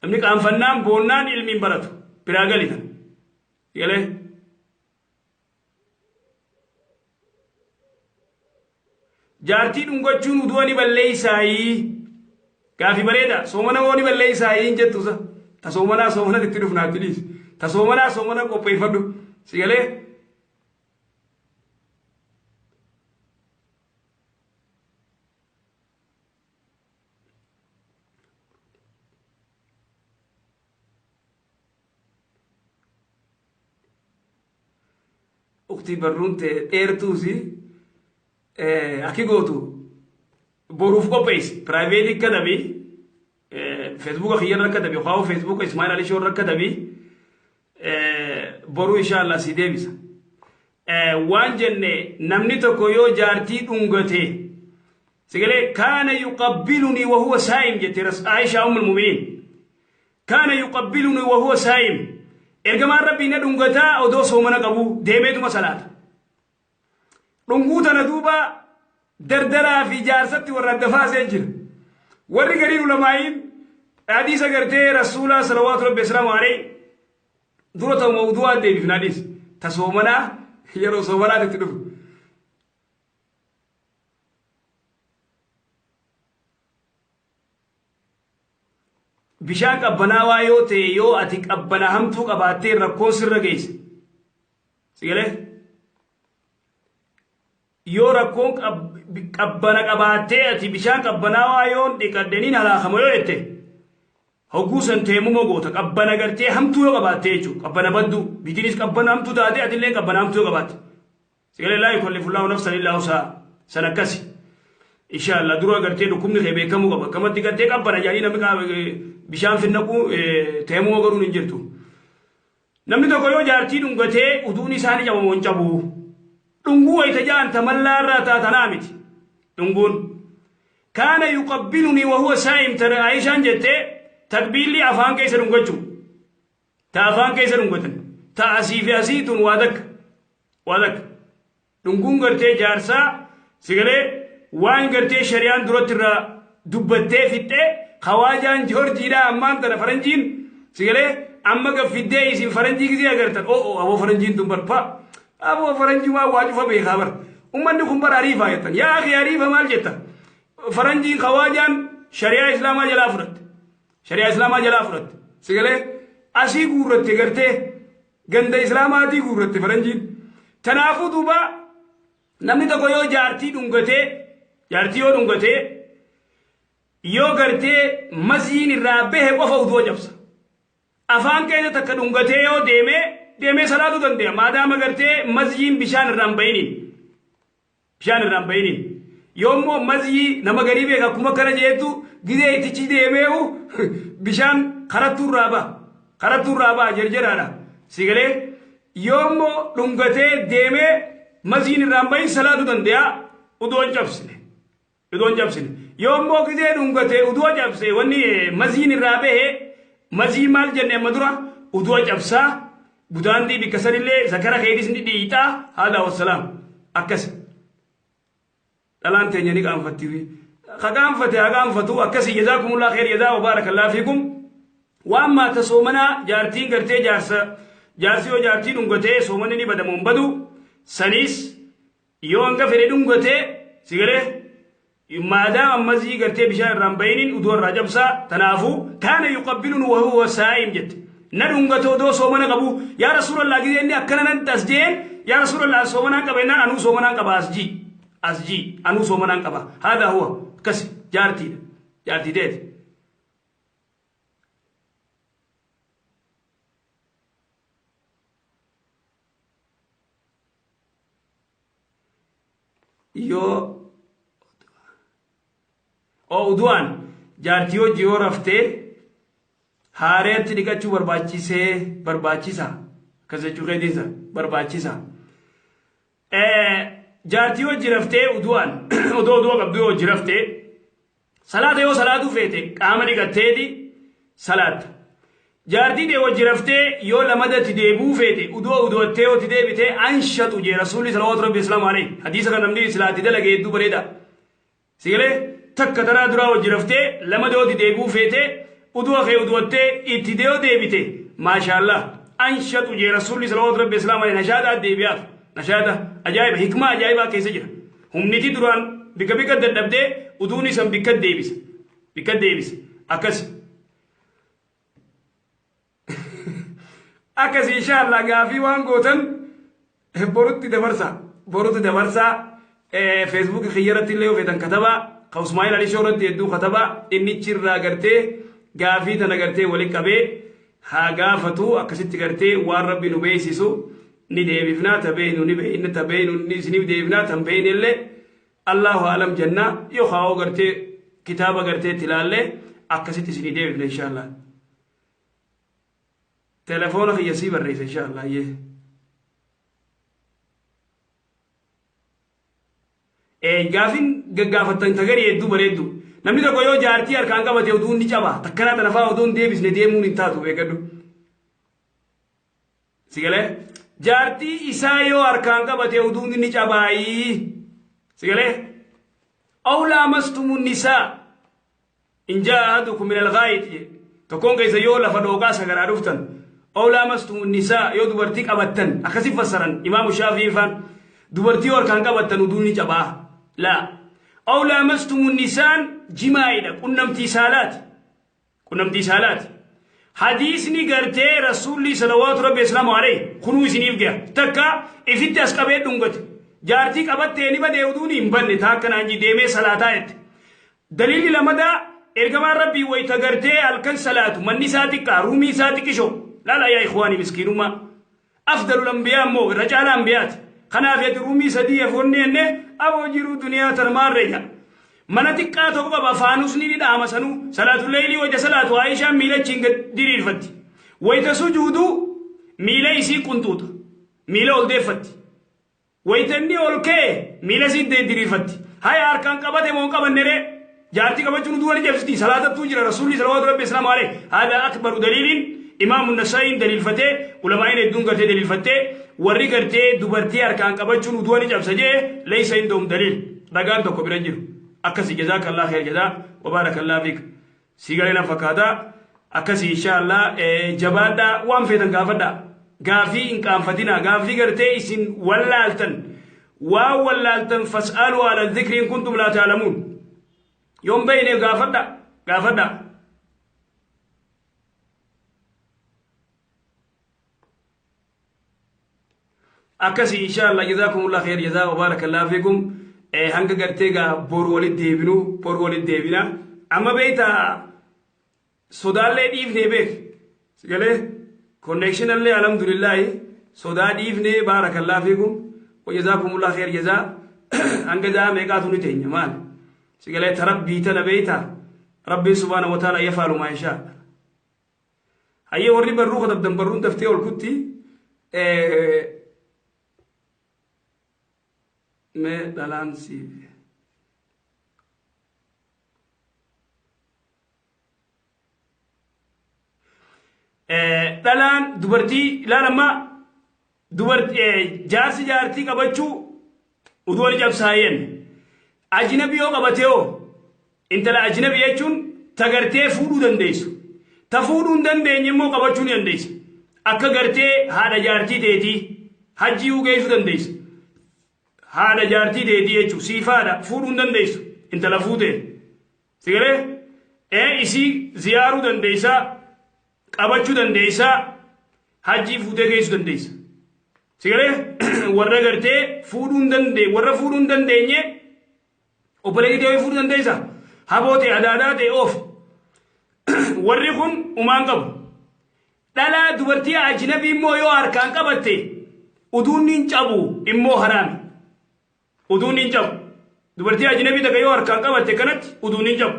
namni qaanfannaan boonnaan ilmiin baratu biraa galitan galee Jaartii dhungachuun udu'a ni balleeysaayii? Gaafi bareeda. Soomana hoo ni balleeysaayii hin jettu sa? Ta soomanaa soomana itti dhufna itti dhiisi. Ta soomanaa soomana qopheeffadhu. Si galee? Uktii barruun tee dheertuusi akki gootu boruuf qopheessi. Piraayiveetii katabi feesbuuka kiyyarra katabi yookaan feesbuuka Ismaa'il Alishoo irra katabi boruu inshaallah si deebisa. Waan jenne namni tokko yoo jaartii dhungate sigalee kaana yuqabbilunii wa huwa saa'im jette Aishaa ummul mu'miniin. Kaana yuqabbilunii wa huwa saa'im. Ergamaan Rabbii na dhungataa odoo soomana qabuu deemeetuma salaata. Dhunguu tana duuba dardaraa fi jaarsatti warra adda faasee jira. Warri gariin ulamaa'iin hadiisa gartee Rasuulaa salawaatu Rabbi islaamu alayhi dura ta'u mawdu'aa deebifna hadiis. Ta soomanaa yeroo soomanaatti itti dhufu. Bishaan qabbanaawaa yoo ta'e yoo ati qabbana hamtuu qabaattee rakkoon sirra geesse. Sigalee? Yoo rakkoon qabbana qabaattee ati bishaan qabbanaawaa yoon dhiqadhe niin halaakama yoo jette hogguu san teemuma goota qabbana gartee hamtuu yoo qabaattee jechuudha. Qabbana badduu bitinis qabbana hamtuu taate atillee qabbana hamtuu yoo qabaatte. Sigalee laa yukallifullaahu nafsan illaa wusaha san akkasi. Inshallah dura gartee dhukkubni kee beekamuu qaba. Akkamatti gartee qabbana jedhanii namni bishaan finnaquu teemuma godhuun hin jirtu. Namni tokko yoo jaartii dhungatee uduun isaa ni cabamoo hin cabu. Dhunguu wayita ja'an tamallaa irraa taatanaa miti. Dhunguun. Kaana yuqabbilunii wa huwa saa'im tana Aayishaan jettee takbiilli afaan keessa dhungachuu. Ta afaan keessa dhungatan. Ta asii fi asii tun waa takka. Waa takka. Dhunguun gartee jaarsaa sigalee waan gartee shari'aan duratti irraa dubbattee fixxee kawaajaan joorjiidhaa ammaan tana faranjiin sigalee amma gaffiddee isin faranjii gisee agartan o'o aboo faranjiin tun bar pa aboo faranjii waan waa cufa beekaa bar ummanni kun bar ariifaa jettan yaa akhi ariifa maal jetta faranjiin kawaajaan shari'aa islaamaa jalaa fudhatte Shari'aa Islaamaa jalaa fudhatte. Sigalee asii guurratte gartee ganda Islaamaatii guurratte faranjiin. Tanaafuu duuba namni tokko yoo jaartii dhungatee jaartii yoo dhungatee yoo gartee masiin irraa bahe qofa uduu cabsa. Afaan keessa takka dhungatee yoo deemee deemee salaatuu danda'a. Maadaama gartee masjiin bishaan irraa hin bahiniin. Bishaan irraa hin bahiniin. Yoommoo mazyii nama garii beeka akkuma akkana jeettu gizee ittichi deemeehu bishaan karattuu irraa ba'a. Karattuu irraa ba'a jerjeraadha. Si galee yoommoo dhungatee deemee mazyiin irraa hin bahin salaatu danda'a udoo hin cabsine. Udoo hin cabsine. Yoommoo gizee dhungatee udoo cabse wanni mazyiin irraa bahe mazyii maal jenne amma dura udoo cabsaa budaantii bikka sanillee zakara keetis ni dhiixaa haadha wassalaam akkasi. Dhalaan teenya ni qaanfatti. Ka qaanfate haa qaanfatu akkasi jazaakumullah kheer jazaa wa baarakallaa fiikum. Waan maata soomanaa jaartiin gartee jaarsa jaarsi yoo jaartii dhungatee soomanni ni badamu hin badu saniis Yoo hanga fedhe dhungate si galee maadaama ammasii gartee bishaan irraa hin bahiniin uduu irraa cabsaa tanaafuu kaana yuqabbilun wa huwa saa'im jette Na dhungate odoo soomana qabu. Yaa Rasuulallah, gizee inni akkana nan as jeen, yaa Rasuulallah, soomanaan qaba jennaan, anuu soomanaan qaba, as jii. As jii, anuu soomanaan qaba. Haadaa huwa akkasi jaartiidha. Jaartii teeti. Yoo o udu'aan jaartii hojii yoo raftee haareetti dhiqachuu barbaachisee barbaachisa, akkas jechuu keetiinsa barbaachisa. Jaartii hojii raftee udu'aan odoo udu'a qabdu yoo hojii raftee salaata yoo salaatuu feete, qaama dhiqatteeti salaatta. Jaartii tee wajji raftee yoo lamadatti deebi'uu feete, udu'a udu'attee yoo itti deebite anshatu jee Rasuulli salawaatu rabbi islaamu alayhi. Hadiisa kan namni silaatti dalage hedduu bareeda. Sigalee takka taraa duraa wajji raftee lamada yoo itti deebi'uu feete, udu'a kee udu'attee itti yoo deebite, maashaallah, anshatu jee Rasuulli salawaatu rabbi islaamu alayhi. Nashaadaa deebi'aaf, nashaada ajaa'iba, hikmaa ajaa'ibaa keessa jira. Humniti duraan bikka bikka dadhabdee uduun isan bikka deebisa, bikka deebisa. Akkas akkas. Inshaallah gaafii waan gootan borutti dabarsa, borutti dabarsaa. Feesbuukii kiyya irratti illee yoo feetan katabaa, ka Usmaa'il Ali Shoo irratti hedduu katabaa. Inni irraa gartee gaafii tana gartee wali qabee haa gaafatu. Akkasitti gartee waan rabbi nu beeksisu ni deebifnaa. Ta beeynu ni beeyna, ta beeynu ni isiniif deebifnaa, tan beeyne illee Allahu alam jennaa, yookaan hoo gartee kitaaba gartee itti ilaallee akkasitti isinii deebifna inshaallah. Telefoona kiyya sii barreessa inshaallah yee. Gaafin gaggaafattan tagarii hedduu bareeddu. Namni tokko yoo jaartii harkaan qabate oduun ni caba. Takkanaa tana fa'aa oduun deebisne deemuun hin taatu, beekadhu. Sigalee jaartii isaa yoo harkaan qabate oduun ni cabaayii. Sigalee aw laamastumu nisaa in jaa ahadukum min alghaayit jedhe. Tokkoon keessa yoo lafa dhooqaa sagaraa dhuftan, aw laamastumu nisaa, yoo dubartii qabattan, akkasi fassaran Imaamu Shaafii faan, dubartii yoo harkaan qabattan uduun ni cabaa. Laa, aw laamastumu nisaan jimaa'idha, qunnamtii saalaati, qunnamtii saalaati. Hadiisni gartee Rasuulli salawaatu rabbi islaamu alayhi kunuu isiniif gaha. Takka ifitti as qabee dhungate, jaartii qabattee ni badee uduun hin banne taa akkanaan ji deemee salaataa jette. Daliilli lamadaa, ergamaan rabbii wayita gartee halkan salaatu manni isaa xiqqaa, ruumii isaa xiqqisho. Laala yaa ikhwaanii, miskiinummaa afdalul anbiyaa immoo irra caalaa anbiyaati. Kanaaf ati ruumii sadii afoonni jenne aboo jiruu duniyaa tana maarreeyya. Mana xiqqaa tokko qaba, faanusni ni dhaama sanuu. Salaatu leeylii wayita salaatu Aayishaan miila achiin gad diriirfatti. Wayita sujuudu miila isii qunxuuxa, miila ol deeffatti. Wayita inni ol ka'e miila isii diriirfatti. Haya, harkaan qabate moo hin qabanne ree? Jaartii qabachuun utuu wali cabsiti, salaatattuu jira Rasuulli salawaatu rabbi islaamu alayhi. Haadaa akbaru daliiliin Imaamu Nasaa'iin daliilfatee, ulamaa'in hedduun gartee daliilfattee, warri gartee dubartii harkaan qabachuun utuu wali cabsa jee laysa indahum daliil, ragaan tokko bira jiru. Akkasi, jazaakallah khair jazaa wa baarakallah fiik. Si galee na fakkaata. Akkasi inshaallah, jabaadhaa, waan feetan gaafadhaa. Gaafii hin qaanfatinaa. Gaafii gartee isin wallaaltan, waan wallaaltan, fas'aaluu ala dhikri in kuntum laa ta'lamuun. Yoon beeyne gaafadha, gaafadha. Akkasi inshaallah, jazaakumullah khair jazaa wa baarakallahu fiikum. Hanga gartee gaa boru walitti deebinu, boru walitti deebina. Amma beeyta, sodaallee dhiifnee beek. Sigalee connectionallee alhamdulillahi sodaa dhiifnee. Baarakallahu fiikum wa jazaakumullah khair jazaa. Hanga daa meeqaatu ni teenya maal? Sigalee tarabbii tana beeyta, rabbiin subhaanahu wa ta'ala yafaalu maa yashaa. Hayyee, warri barruu katabdan barruun daftee ol kutti. Mee dhalaan siif dhalaan dubartii ilaalamma, dubartii jaarsi jaartii qabachuu uduu wali cabsaayeen. Ajnabi yoo qabate hoo? Intala ajnabi jechuun ta gartee fuudhuu dandeessu. Ta fuudhuu hin dandeenye immoo qabachuu ni dandeessa. Akka gartee haadha jaartii teetii hajjii geessuu dandeessa. Haadha jaartii teetii jechuun siifaadha, fuudhuu hin dandeessu intala fuutee. Sigalee ee isii ziyaaruu dandeessa. Qabachuu dandeessa, hajjii fuutee geessuu dandeessa. Sigalee warra gartee fuudhuu hin dandeenye, warra fuudhuu hin dandeenye obboleettii ta'ee fuudhuu dandeessa. Haboo ta'e, adaadaa ta'e oof. Warri kun umaan qabu. Dhalaa dubartii ajnabii immoo yoo harkaan qabatte uduun hin cabu, immoo haraami. Uduun hin cabu. Dubartii ajnabii takka yoo harkaan qabatte kanatti uduun hin cabu.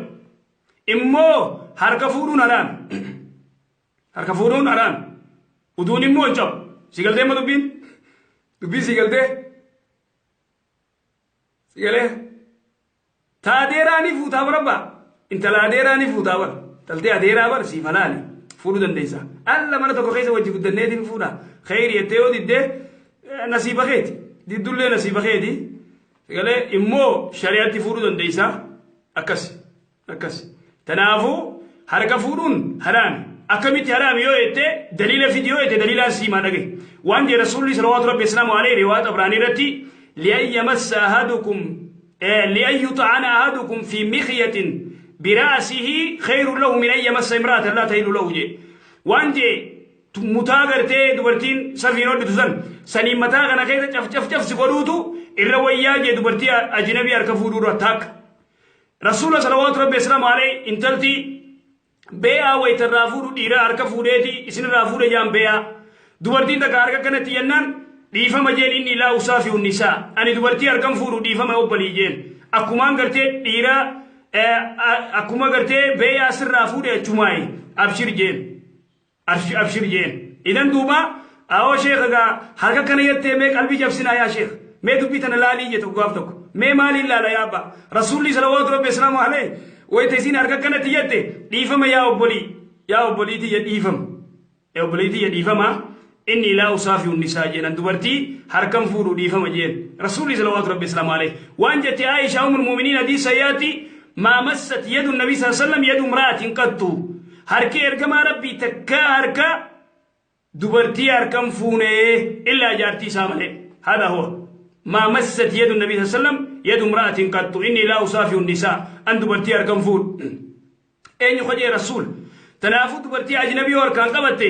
Immoo harka fuudhuun haraami. Harka fuudhuun haraami. Uduun immoo hin cabu. Si galtee amma dubbiin? Dubbii si galtee? Si galee? Ta adeeraa ni fuutaa bara abbaa. Intala adeeraa ni fuutaa bara. Taltee adeeraa bara siif halaali. Fuudhuu dandeessa. Alla mana tokko keessa wajji guddanneetiin fuudha. Kheyri jettee yoo diddee nasiiba keeti. Diddullee nasiiba keeti. Galee immoo shari'atti fuudhuu dandeessa. Akkas. Akkas. Tanaafuu harka fuudhuun haraami. Akkamitti haraami yoo jette, daliila fidi yoo jette, daliilaan siimaa dhagaye. Waan jee Rasuulli salawaatu rabbi islaamu alayhi riwaa Xabraanii irratti li'an yamassa ahadukum li'an yuxa'ana ahadukum fi mikhyatin bira'sihi khayrun lahu min an yamassa imra'atan laa tahilu lahu jee. Waan jee mutaa gartee dubartiin safiin hodhitu san saniin mataa kana keessa caf caf cafsi godhuutu irra wayyaa jee dubartii ajnabii harka fuudhuu irra taakka. Rasuula salawaatu rabbi islaamu alayhi intalti bee'aa wayita irraa fuudhu dhiira harka fuudheeti isinirraa fuudhe jaan bee'aa. Dubartiin takka harka kanatti jennaan dhiifama jeen, inni laa usaafi'u nisaa, ani dubartii harkan fuudhu, dhiifama obbolii jeen. Akkumaan gartee dhiira akkuma gartee bee'aa sirraa fuudhe achumaayi abshir jeen. Abshir jeen. Idan duuba awoo sheekha gaa harka kana jettee mee qalbii cabsinaa yaa sheekh. Mee dubbii tana laalii jette gaaf tokko. Mee maaliin laala yaa abbaa? Rasuulli salawaatu rabbi islaamu alayhi wayita isiin harka kanatti jette dhiifama yaa obbolii. Yaa obbolii tiyya dhiifama. Yaa obbolii tiyya dhiifama. Inni laa usaafi'u nisaa jeenan dubartii harkan fuudhu dhiifama jeen. Rasuulli salawaatu rabbi islaamu alayhi. Waan jette Aisha umul mu'miniin hadiis sayyaatti maa massat yadu nabi sallallahu alaihi wasallam yadu imra'atin qattu. Harki ergamaa rabbii takkaa harka dubartii harkan fuunee illaa jaartii isaa malee. Hada huwa. Maa massat yadu nabi sallallahu alaihi wasallam yadu imra'atin qattu. Inni laa usaafi'u nisaa. An dubartii harkan fuudhu. Eenyu kajee? Rasuul. Tanaafuu dubartii ajnabii yoo harkaan qabatte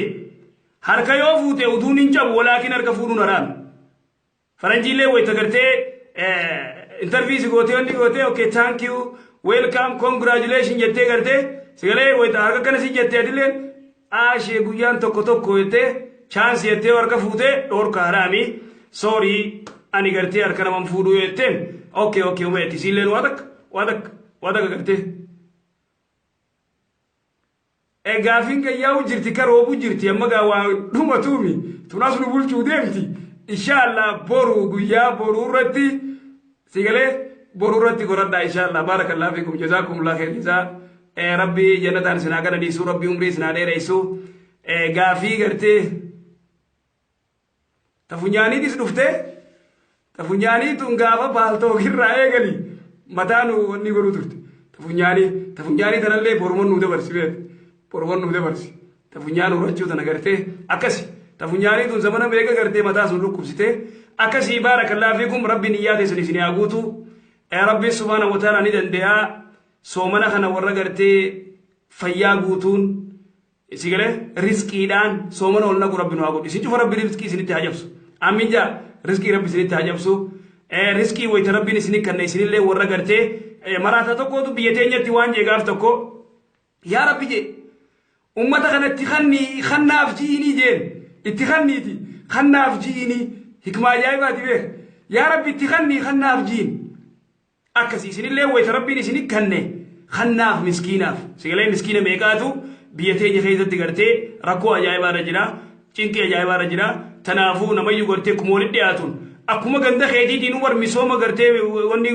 harka yoo fuute uduun hin cabu, walaakin harka fuudhuun haraami. Faranjiillee wayita gartee interview si gootee wanni gootee okay, thank you, welcome, congratulation jettee gartee sigalee wayita harka kana si jettee adilleen aashee guyyaan tokko tokko jettee chance jettee harka fuutee dhoorka, haraami. Sorry, ani gartee harka naman fuudhuu jetteen okay uma jetti siilleen waa takka waa takka waa takka gartee. Gaafiin gayyaa'u jirti, ka roobu jirti, amma gaa waa dhumatuumi tunas nu bulchuu deemti. Inshaallah boru guyyaa boruu irratti sigalee boruu irratti godhadhaa inshaallah. Baarakallahu fiikum, jazaakumullah khayr jazaa. Rabbi jannataan isin haa qananiisu, rabbi umrii isin haa dheeressu. Gaafii gartee ta funyaaniitis dhuftee ta funyaanii tun gaafa paaltookirraa eegali mataa nu wanni godhuu turte. Ta funyaanii, ta funyaanii tanallee boruman nu dabarsi beek, boruman nu dabarsi. Ta funyaan urachuu tana gartee akkasi ta funyaanii tun zamana meeqa gartee mataa sun dhukkubsitee akkasii. Baarakallaa fiikum, rabbi niyyaa teessan isin haa guutu. Rabbi subhaanahu wa ta'ala ni dandeeyaa soomana kana warra gartee fayyaa guutuun si galee rizqiidhaan soomana ol naqu rabbi nu haa godhu. Isin cufa rabbi rizqii isinitti haa cabsu. Amiin jaa, rizqii rabbi isinitti haa cabsu. Rizqii wayita rabbiin isinii kanna isinillee warra gartee maraataa tokkootu biyya teenyatti waan jee gaaf tokko yaa rabbi jee ummata kanatti kanni kannaaf ji'inii jeen itti kanniiti kannaaf ji'inii hikmaa ajaa'ibaati beek yaa rabbi itti kannii kannaaf ji'in akkasii isinillee wayita rabbiin isinii kanne kannaaf miskiinaaf. Sigalee miskiina meeqaatu biyya teenya keessatti gartee rakkoo ajaa'ibaarra jira, cinqii ajaa'ibaarra jira. Tanaafuu namayyuu gartee kuma walitti dhiyaatuun akkuma ganda keetiitiin umar misooma gartee wanni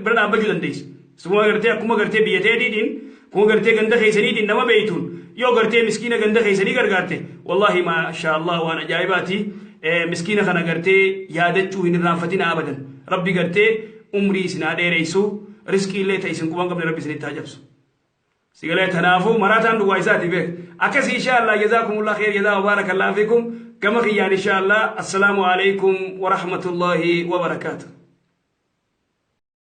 bira dhaabbachuu dandeessa. Suma gartee akkuma gartee biyya teetiitiin akkuma gartee ganda keessaniitiin nama beeytuun yoo gartee miskiina ganda keessanii gargaarte, wallaahi maashaa Allah, waan ajaa'ibaati. Miskiina kana gartee yaadachuu hin irraanfatina abadan. Rabbi gartee umrii isin haa dheereysu, riskii illee ta'e isin quban qabne rabbi isinitti haa cabsu. Sigalee tanaafuu maraataan duwwaa isaati beek. Akkasii insha Allah, jazaakumullah khair jazaa wa baarakallahu fiikum. Gama kiyyaan insha Allah, assalaamu alaikum wa rahmatullahi wa barakaatuh.